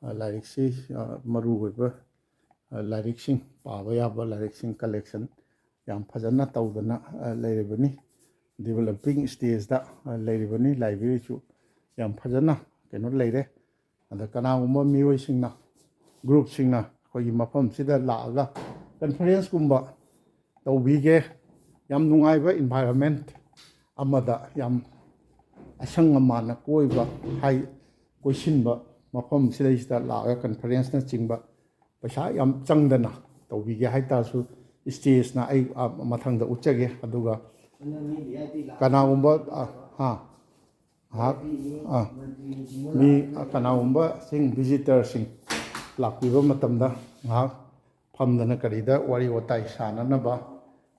ꯑ, ꯂꯥꯏꯔꯤꯛꯁꯤ, ꯑ, ꯃꯔꯨꯑꯣꯏꯕ, ꯑ, ꯂꯥꯏꯔꯤꯛꯁꯤꯡ, ꯄꯥꯕ ꯌꯥꯕ ꯂꯥꯏꯔꯤꯛꯁꯤꯡ collection ꯌꯥꯝ ꯐꯖꯅ ꯇꯧꯗꯅ, ꯑ, ꯂꯩꯔꯤꯕꯅꯤ꯫ Developing stageꯇ, ꯑ, ꯂꯩꯔꯤꯕꯅꯤ꯫ ꯂꯥꯏꯕ꯭ꯔꯦꯔꯤꯁꯨ ꯌꯥꯝ ꯐꯖꯅ ꯀꯩꯅꯣ ꯂꯩꯔꯦ꯫ ꯑꯗ ꯀꯅꯥꯒꯨꯝꯕ ꯃꯤꯑꯣꯏꯁꯤꯡꯅ, groupꯁꯤꯡꯅ ꯑꯩꯈꯣꯏꯒꯤ ꯃꯐꯝꯁꯤꯗ ꯂꯥꯛꯑꯒ conferenceꯀꯨꯝꯕ ꯇꯧꯕꯤꯒꯦ, ꯌꯥꯝ ꯅꯨꯡꯉꯥꯏꯕ environment ꯑꯃꯗ, ꯌꯥꯝ ꯑꯁꯪ ꯑꯃꯥꯟꯅ ꯀꯣꯏꯕ, ꯍꯥꯏ, ꯀꯣꯏꯁꯤꯟꯕ ꯃꯐꯝ ꯁꯤꯗꯩꯁꯤꯗ ꯂꯥꯛꯑꯒ conferenceꯅꯆꯤꯡꯕ ꯄꯩꯁꯥ ꯌꯥꯝ ꯆꯪꯗꯅ ꯇꯧꯕꯤꯒꯦ ꯍꯥꯏ ꯇꯥꯔꯁꯨ, stageꯅ ꯑꯩ, ꯑ, ꯃꯊꯪꯗ ꯎꯠꯆꯒꯦ꯫ ꯑꯗꯨꯒ ꯀꯅꯥꯒꯨꯝꯕ, ꯑ, ꯍꯥ? ꯉꯥꯏꯍꯥꯛ, ꯑꯥ, ꯃꯤ ꯀꯅꯥꯒꯨꯝꯕꯁꯤꯡ, visitorꯁꯤꯡ ꯂꯥꯛꯄꯤꯕ ꯃꯇꯝꯗ ꯉꯥꯏꯍꯥꯛ ꯐꯝꯗꯅ ꯀꯔꯤꯗ ꯋꯥꯔꯤ ꯋꯥꯇꯥꯏ ꯁꯥꯟꯅꯅꯕ,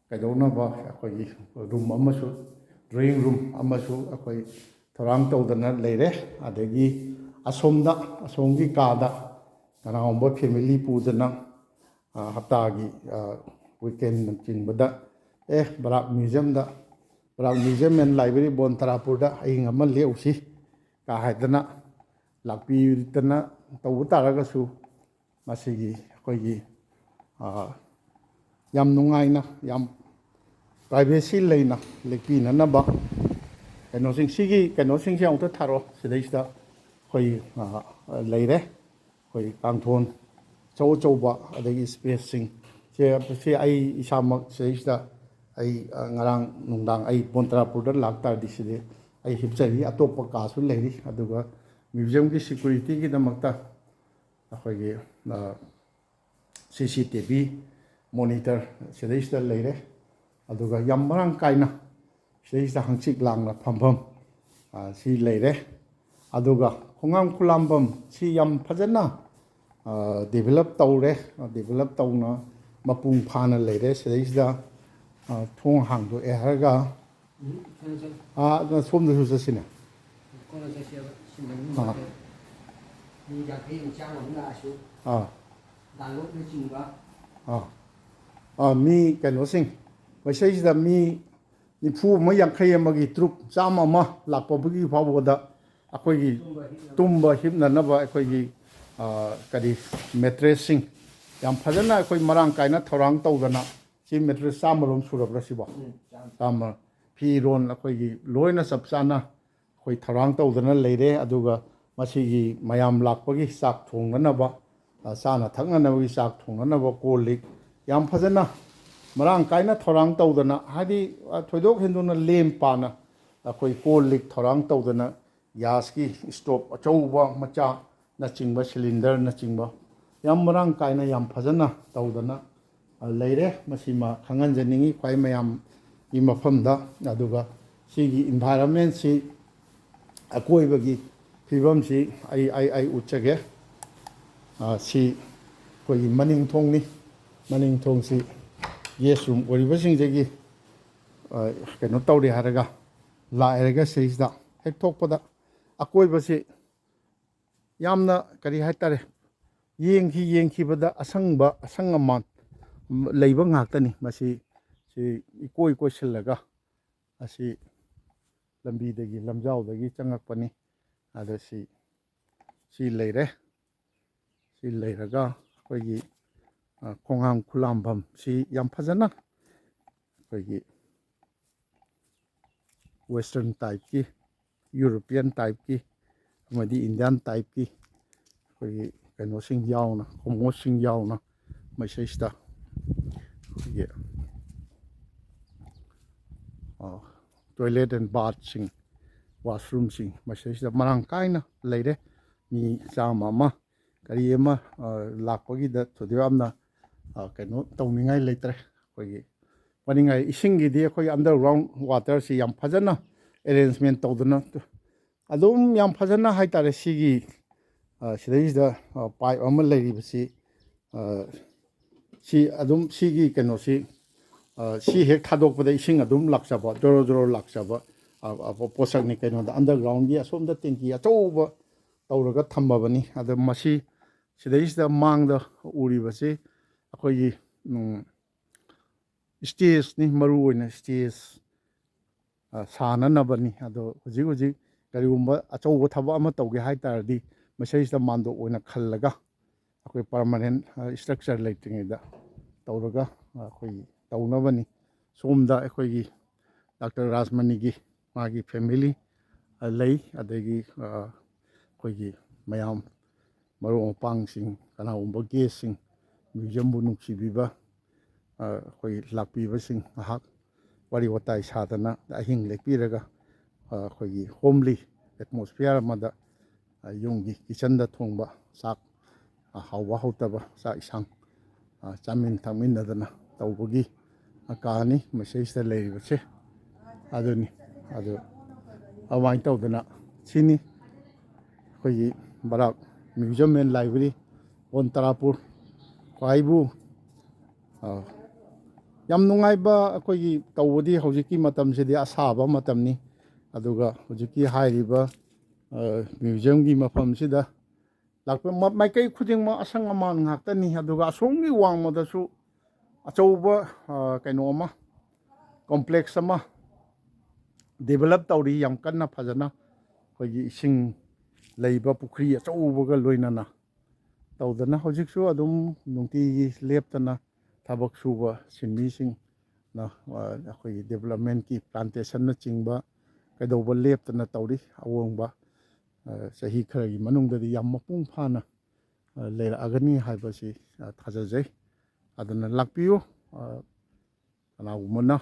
ꯀꯩꯗꯧꯅꯕ ꯑꯩꯈꯣꯏꯒꯤ room ꯑꯃꯁꯨ, drawing room ꯑꯃꯁꯨ ꯑꯩꯈꯣꯏ ꯊꯧꯔꯥꯡ ꯇꯧꯗꯅ ꯂꯩꯔꯦ꯫ ꯑꯗꯒꯤ ꯑꯁꯣꯝꯗ, ꯑꯁꯣꯝꯒꯤ ꯀꯥꯗ ꯀꯅꯥꯒꯨꯝꯕ family ꯄꯨꯗꯅ, ꯑ, ꯍꯞꯇꯥꯒꯤ, ꯑ, weekendꯅꯆꯤꯡꯕꯗ, ꯑꯦ, ꯕꯔꯥꯛ museumꯗ, ꯕꯔꯥꯛ Museum and Library ꯕꯣꯟ ꯇꯔꯥꯄꯨꯔꯗ ꯑꯍꯤꯡ ꯑꯃ ꯂꯦꯛꯎꯁꯤ ꯀ ꯍꯥꯏꯗꯅ ꯂꯥꯛꯄꯤꯗꯅ ꯇꯧꯕ ꯇꯥꯔꯒꯁꯨ, ꯃꯁꯤꯒꯤ ꯑꯩꯈꯣꯏꯒꯤ, ꯑ, ꯌꯥꯝ ꯅꯨꯡꯉꯥꯏꯅ, ꯌꯥꯝ privacy ꯂꯩꯅ ꯂꯦꯛꯄꯤꯅꯅꯕ ꯀꯩꯅꯣꯁꯤꯡ, ꯁꯤꯒꯤ ꯀꯩꯅꯣꯁꯤꯡꯁꯦ ꯑꯃꯨꯛꯇ ꯊꯥꯔꯛꯑꯣ꯫ ꯁꯤꯗꯩꯁꯤꯗ ꯑꯩꯈꯣꯏ, ꯑ, ꯂꯩꯔꯦ꯫ ꯑꯩꯈꯣꯏ ꯀꯥꯡꯊꯣꯟ ꯑꯆꯧ ꯑꯆꯧꯕ, ꯑꯗꯒꯤ spaceꯁꯤꯡ ꯁꯦ, ꯁꯤ ꯑꯩ ꯏꯁꯥꯃꯛ ꯁꯤꯗꯩꯁꯤꯗ ꯑꯩ, ꯑ, ꯉꯔꯥꯡ ꯅꯨꯡꯗꯥꯡ ꯑꯩ ꯕꯣꯟ ꯇꯔꯥꯄꯨꯔꯗ ꯂꯥꯛ ꯇꯥꯔꯗꯤ ꯁꯤꯗꯤ ꯑꯩ ꯍꯤꯞꯆꯔꯤ꯫ ꯑꯇꯣꯞꯄ ꯀꯥꯁꯨ ꯂꯩꯔꯤ꯫ ꯑꯗꯨꯒ museumꯒꯤ securityꯒꯤꯗꯃꯛꯇ ꯑꯩꯈꯣꯏꯒꯤ, ꯑ, CCTV monitor ꯁꯤꯗꯩꯁꯤꯗ ꯂꯩꯔꯦ꯫ ꯑꯗꯨꯒ ꯌꯥꯝ ꯃꯔꯥꯡ ꯀꯥꯏꯅ ꯁꯤꯗꯩꯁꯤꯗ ꯍꯪꯆꯤꯠ ꯂꯥꯡꯅ ꯐꯝꯐꯝ, ꯑ, ꯁꯤ ꯂꯩꯔꯦ꯫ ꯑꯗꯨꯒ ꯈꯣꯡꯉꯥꯝ ꯈꯨꯂꯥꯝꯐꯝ ꯁꯤ ꯌꯥꯝ ꯐꯖꯅ, ꯑ, develop ꯇꯧꯔꯦ꯫ Develop ꯇꯧꯅ ꯃꯄꯨꯡ ꯐꯥꯅ ꯂꯩꯔꯦ꯫ ꯁꯤꯗꯩꯁꯤꯗ, ꯑ, ꯊꯣꯡ ꯍꯥꯡꯗꯣꯛꯑꯦ ꯍꯥꯏꯔꯒ ꯎꯝ, ꯆꯠꯂꯣ, ꯆꯠꯂꯣ꯫ ꯑꯥ, ꯑꯗꯨꯅ ꯁꯣꯝꯗꯁꯨ ꯆꯠꯁꯤꯅꯦ꯫ ꯀꯣꯟꯅ ꯆꯠꯁꯦꯕ꯫ ꯁꯤꯟꯕ ꯃꯤ ꯑꯥ꯫ ꯃꯤ ꯌꯥꯡꯈꯩ ꯑꯃ ꯆꯥꯝꯃ ꯑꯃ ꯂꯥꯛꯑꯁꯨ ꯑꯥ꯫ ꯗꯥꯎꯟꯂꯣꯗꯅꯆꯤꯡꯕ꯫ ꯑꯥ꯫ ꯑꯥ, ꯃꯤ ꯀꯩꯅꯣꯁꯤꯡ, ꯃꯁꯤꯗꯩꯁꯤꯗ ꯃꯤ ꯅꯤꯐꯨ ꯑꯃ, ꯌꯥꯡꯈꯩ ꯑꯃꯒꯤ ꯇꯔꯨꯛ, ꯆꯥꯝꯃ ꯑꯃ ꯂꯥꯛꯄꯒꯤ ꯐꯥꯎꯕꯗ ꯑꯩꯈꯣꯏꯒꯤ ꯇꯨꯝꯕ ꯍꯤꯞꯅꯅꯕ ꯑꯩꯈꯣꯏꯒꯤ, ꯑꯥ, ꯀꯔꯤ, ꯃꯦꯇ꯭ꯔꯦꯁꯁꯤꯡ ꯌꯥꯝ ꯐꯖꯅ ꯑꯩꯈꯣꯏ ꯃꯔꯥꯡ ꯀꯥꯏꯅ ꯊꯧꯔꯥꯡ ꯇꯧꯗꯅ, ꯁꯤ ꯃꯦꯇ꯭ꯔꯦꯁ ꯆꯥꯝꯃ ꯔꯣꯝ ꯁꯨꯔꯕ꯭ꯔꯥ ꯁꯤꯕꯣ? ꯎꯝ, ꯆꯥꯝꯃ꯫ ꯆꯥꯝꯃ꯫ ꯐꯤꯔꯣꯟ ꯑꯩꯈꯣꯏꯒꯤ ꯂꯣꯏꯅ ꯆꯞ ꯆꯥꯅ ꯑꯩꯈꯣꯏ ꯊꯧꯔꯥꯡ ꯇꯧꯗꯅ ꯂꯩꯔꯦ꯫ ꯑꯗꯨꯒ ꯃꯁꯤꯒꯤ ꯃꯌꯥꯝ ꯂꯥꯛꯄꯒꯤ ꯆꯥꯛ ꯊꯣꯡꯅꯅꯕ, ꯑ, ꯆꯥꯅ ꯊꯛꯅꯅꯕꯒꯤ ꯆꯥꯛ ꯊꯣꯡꯅꯅꯕ ꯀꯣꯜ ꯂꯤꯛ ꯌꯥꯝ ꯐꯖꯅ ꯃꯔꯥꯡ ꯀꯥꯏꯅ ꯊꯧꯔꯥꯡ ꯇꯧꯗꯅ, ꯍꯥꯏꯗꯤ, ꯑ, ꯊꯣꯏꯗꯣꯛ ꯍꯦꯟꯗꯣꯛꯅ ꯂꯦꯝ ꯄꯥꯅ ꯑꯩꯈꯣꯏ ꯀꯣꯜ ꯂꯤꯛ ꯊꯧꯔꯥꯡ ꯇꯧꯗꯅ, ꯒ꯭ꯌꯥꯁꯀꯤ ꯏꯁꯇꯣꯞ ꯑꯆꯧꯕ, ꯃꯆꯥꯅꯆꯤꯡꯕ, ꯁꯤꯂꯤꯟꯗꯔꯅꯆꯤꯡꯕ ꯌꯥꯝ ꯃꯔꯥꯡ ꯀꯥꯏꯅ, ꯌꯥꯝ ꯐꯖꯅ ꯇꯧꯗꯅ, ꯑ, ꯂꯩꯔꯦ꯫ ꯃꯁꯤꯃ ꯈꯪꯍꯟꯖꯅꯤꯡꯉꯤ ꯈ꯭ꯋꯥꯏ ꯃꯌꯥꯝꯒꯤ ꯃꯐꯝꯗ꯫ ꯑꯗꯨꯒ ꯁꯤꯒꯤ ꯏꯟꯚꯥꯏꯔꯟꯃꯦꯟꯁꯤ, ꯑꯀꯣꯏꯕꯒꯤ ꯐꯤꯕꯝꯁꯤ ꯑꯩ, ꯑꯩ, ꯑꯩ ꯎꯠꯆꯒꯦ꯫ ꯑ, ꯁꯤ ꯑꯩꯈꯣꯏꯒꯤ ꯃꯅꯤꯡ ꯊꯣꯡꯅꯤ꯫ ꯃꯅꯤꯡ ꯊꯣꯡꯁꯤ ꯒꯦꯁ ꯔꯨꯝ ꯑꯣꯏꯔꯤꯕꯁꯤꯡꯁꯤꯒꯤ, ꯑ, ꯀꯩꯅꯣ ꯇꯧꯔꯦ ꯍꯥꯏꯔꯒ, ꯂꯥꯛꯑꯦ ꯍꯥꯏꯔꯒ ꯁꯤꯁꯤꯗ ꯍꯦꯛ ꯊꯣꯛꯄꯗ ꯑꯀꯣꯏꯕꯁꯤ ꯌꯥꯝꯅ, ꯀꯔꯤ ꯍꯥꯏꯇꯥꯔꯦ, ꯌꯦꯡꯈꯤ, ꯌꯦꯡꯈꯤꯕꯗ ꯑꯁꯪꯕ, ꯑꯁꯪ ꯑꯃꯥꯟ ꯂꯩꯕ ꯉꯥꯛꯇꯅꯤ꯫ ꯃꯁꯤ, ꯁꯤ ꯏꯀꯣꯏ ꯀꯣꯏꯁꯤꯜꯂꯒ ꯑꯁꯤ ꯂꯝꯕꯤꯗꯒꯤ, ꯂꯝꯖꯥꯎꯗꯒꯤ ꯆꯪꯉꯛꯄꯅꯤ꯫ ꯑꯗ ꯁꯤ, ꯁꯤ ꯂꯩꯔꯦ꯫ ꯁꯤ ꯂꯩꯔꯒ ꯑꯩꯈꯣꯏꯒꯤ, ꯑ, ꯈꯣꯡꯍꯥꯝ ꯈꯨꯂꯥꯝꯐꯝ ꯁꯤ ꯌꯥꯝ ꯐꯖꯅ ꯑꯩꯈꯣꯏꯒꯤ ꯋꯦꯁꯇꯔꯟ ꯇꯥꯏꯞꯀꯤ, ꯌꯨꯔꯣꯄꯤꯌꯟ ꯇꯥꯏꯞꯀꯤ ꯑꯃꯗꯤ ꯏꯟꯗꯤꯌꯥꯟ ꯇꯥꯏꯞꯀꯤ ꯑꯩꯈꯣꯏꯒꯤ ꯀꯩꯅꯣꯁꯤꯡ ꯌꯥꯎꯅ, ꯀꯣꯃꯣꯠꯁꯤꯡ ꯌꯥꯎꯅ ꯃꯁꯤꯗꯩꯁꯤꯗ ꯑꯩꯈꯣꯏꯒꯤ, ꯑ, toilet and bathꯁꯤꯡ, washroomꯁꯤꯡ ꯃꯁꯤꯗꯩꯁꯤꯗ ꯃꯔꯥꯡ ꯀꯥꯏꯅ ꯂꯩꯔꯦ꯫ ꯃꯤ ꯆꯥꯝꯃ ꯑꯃ ꯀꯔꯤ ꯑꯃ, ꯑ, ꯂꯥꯛꯄꯒꯤꯗ ꯊꯣꯏꯗꯣꯛ ꯌꯥꯝꯅ, ꯑ, ꯀꯩꯅꯣ ꯇꯧꯅꯤꯡꯉꯥꯏ ꯂꯩꯇ꯭ꯔꯦ꯫ ꯑꯩꯈꯣꯏꯒꯤ ꯋꯥꯅꯤꯡꯉꯥꯏ, ꯏꯁꯤꯡꯒꯤꯗꯤ ꯑꯩꯈꯣꯏ underground waterꯁꯤ ꯌꯥꯝ ꯐꯖꯅ arrangement ꯇꯧꯗꯅ ꯑꯗꯨꯝ ꯌꯥꯝ ꯐꯖꯅ ꯍꯥꯏꯇꯥꯔꯦ꯫ ꯁꯤꯒꯤ, ꯑ, ꯁꯤꯗꯩꯁꯤꯗ, ꯑ, pipe ꯑꯃ ꯂꯩꯔꯤꯕꯁꯤ, ꯑ, ꯁꯤ ꯑꯗꯨꯝ ꯁꯤꯒꯤ ꯀꯩꯅꯣꯁꯤ ꯑ, ꯁꯤ ꯍꯦꯛ ꯊꯥꯗꯣꯛꯄꯗ ꯏꯁꯤꯡ ꯑꯗꯨꯝ ꯂꯥꯛꯆꯕ, ꯖꯣꯔꯣ ꯖꯣꯔꯣ ꯂꯥꯛꯆꯕ, ꯑ, ꯑ, ꯄꯣꯠꯁꯛꯅꯤ꯫ ꯀꯩꯅꯣꯗ undergroundꯒꯤ ꯑꯁꯣꯝꯗ ꯇꯦꯡꯀꯤ ꯑꯆꯧꯕ ꯇꯧꯔꯒ ꯊꯝꯃꯕꯅꯤ꯫ ꯑꯗꯣ ꯃꯁꯤ ꯁꯤꯗꯩꯁꯤꯗ ꯃꯥꯡꯗ ꯎꯔꯤꯕꯁꯤ ꯑꯩꯈꯣꯏꯒꯤ, ꯎꯝ, stageꯅꯤ, ꯃꯔꯨ ꯑꯣꯏꯅ stage, ꯑ, ꯁꯥꯅꯅꯕꯅꯤ꯫ ꯑꯗꯣ ꯍꯧꯖꯤꯛ ꯍꯧꯖꯤꯛ ꯀꯔꯤꯒꯨꯝꯕ ꯑꯆꯧꯕ ꯊꯕꯛ ꯑꯃ ꯇꯧꯒꯦ ꯍꯥꯏ ꯇꯥꯔꯗꯤ ꯃꯁꯤꯁꯤꯗ ꯃꯥꯟꯗꯣꯞ ꯑꯣꯏꯅ ꯈꯜꯂꯒ ꯑꯩꯈꯣꯏ permanent, ꯑ, structure ꯂꯩꯇ꯭ꯔꯤꯉꯩꯗ ꯇꯧꯔꯒ, ꯑ, ꯑꯩꯈꯣꯏꯒꯤ ꯇꯧꯅꯕꯅꯤ꯫ ꯁꯣꯝꯗ ꯑꯩꯈꯣꯏꯒꯤ ꯗꯥꯛꯇꯔ ꯔꯥꯖꯃꯅꯤꯒꯤ ꯃꯥꯒꯤ family, ꯑ, ꯂꯩ, ꯑꯗꯒꯤ, ꯑ, ꯑꯩꯈꯣꯏꯒꯤ ꯃꯌꯥꯝ ꯃꯔꯨꯞ ꯃꯄꯥꯡꯁꯤꯡ, ꯀꯅꯥꯒꯨꯝꯕ guestꯁꯤꯡ, museumꯕꯨ ꯅꯨꯡꯁꯤꯕꯤꯕ, ꯑ, ꯑꯩꯈꯣꯏꯒꯤ ꯂꯥꯛꯄꯤꯕꯁꯤꯡ ꯉꯥꯏꯍꯥꯛ ꯋꯥꯔꯤ ꯋꯥꯇꯥꯏ ꯁꯥꯗꯅ ꯑꯍꯤꯡ ꯂꯦꯛꯄꯤꯔꯒ, ꯑ, ꯑꯩꯈꯣꯏꯒꯤ homely atmosphere ꯑꯃꯗ, ꯑ, ꯌꯨꯝꯒꯤ kitchenꯗ ꯊꯣꯡꯕ ꯆꯥꯛ, ꯑ, ꯍꯥꯎꯕ ꯍꯥꯎꯇꯕ ꯆꯥꯛ ꯏꯟꯁꯥꯡ, ꯑ, ꯆꯥꯃꯤꯟ ꯊꯛꯃꯤꯟꯅꯗꯅ ꯇꯧꯕꯒꯤ, ꯑ, ꯀꯥꯅꯤ ꯃꯁꯤꯗꯩꯁꯤꯗ ꯂꯩꯔꯤꯕꯁꯦ꯫ ꯑꯗꯨꯅꯤ꯫ ꯑꯗꯨ ꯑꯗꯨꯃꯥꯏꯅ ꯇꯧꯗꯅ ꯁꯤꯅꯤ ꯑꯩꯈꯣꯏꯒꯤ ꯕꯔꯥꯛ Museum and Library, ꯑꯣꯟ ꯇꯔꯥꯄꯨꯔ꯫ ꯈ꯭ꯋꯥꯏꯕꯨ, ꯑ, ꯌꯥꯝ ꯅꯨꯡꯉꯥꯏꯕ ꯑꯩꯈꯣꯏꯒꯤ ꯇꯧꯕꯗꯤ ꯍꯧꯖꯤꯛꯀꯤ ꯃꯇꯝꯁꯤꯗꯤ ꯑꯁꯥꯕ ꯃꯇꯝꯅꯤ꯫ ꯑꯗꯨꯒ ꯍꯧꯖꯤꯛꯀꯤ ꯍꯥꯏꯔꯤꯕ, ꯑ, museumꯒꯤ ꯃꯐꯝꯁꯤꯗ ꯂꯥꯛꯄ ꯃ-, ꯃꯥꯏꯀꯩ ꯈꯨꯗꯤꯡꯃꯛ ꯑꯁꯪ ꯑꯃꯥꯟ ꯉꯥꯛꯇꯅꯤ꯫ ꯑꯗꯨꯒ ꯑꯁꯣꯝꯒꯤ ꯋꯥꯡꯃꯗꯁꯨ ꯑꯆꯧꯕ, ꯑ, ꯀꯩꯅꯣ ꯑꯃ, complex ꯑꯃ develop ꯇꯧꯔꯤ, ꯌꯥꯝ ꯀꯟꯅ ꯐꯖꯅ꯫ ꯑꯩꯈꯣꯏꯒꯤ ꯏꯁꯤꯡ ꯂꯩꯕ ꯄꯨꯈ꯭ꯔꯤ ꯑꯆꯧꯕꯒ ꯂꯣꯏꯅꯅ ꯇꯧꯗꯅ ꯍꯧꯖꯤꯛꯁꯨ ꯑꯗꯨꯝ ꯅꯨꯡꯇꯤꯒꯤ ꯂꯦꯞꯇꯅ ꯊꯕꯛ ꯁꯨꯕ ꯁꯤꯟꯃꯤꯁꯤꯡꯅ, ꯑ, ꯑꯩꯈꯣꯏꯒꯤ developmentꯀꯤ plantationꯅꯆꯤꯡꯕ ꯀꯩꯗꯧꯕ ꯂꯦꯞꯇꯅ ꯇꯧꯔꯤ꯫ ꯑꯍꯣꯡꯕ, ꯑ, ꯆꯍꯤ ꯈꯔꯒꯤ ꯃꯅꯨꯡꯗꯗꯤ ꯌꯥꯝ ꯃꯄꯨꯡ ꯐꯥꯅ, ꯑ, ꯂꯩꯔꯛꯑꯒꯅꯤ ꯍꯥꯏꯕꯁꯤ, ꯑ, ꯊꯥꯖꯖꯩ꯫ ꯑꯗꯨꯅ ꯂꯥꯛꯄꯤꯌꯨ꯫ ꯑ, ꯀꯅꯥꯒꯨꯝꯕꯅ,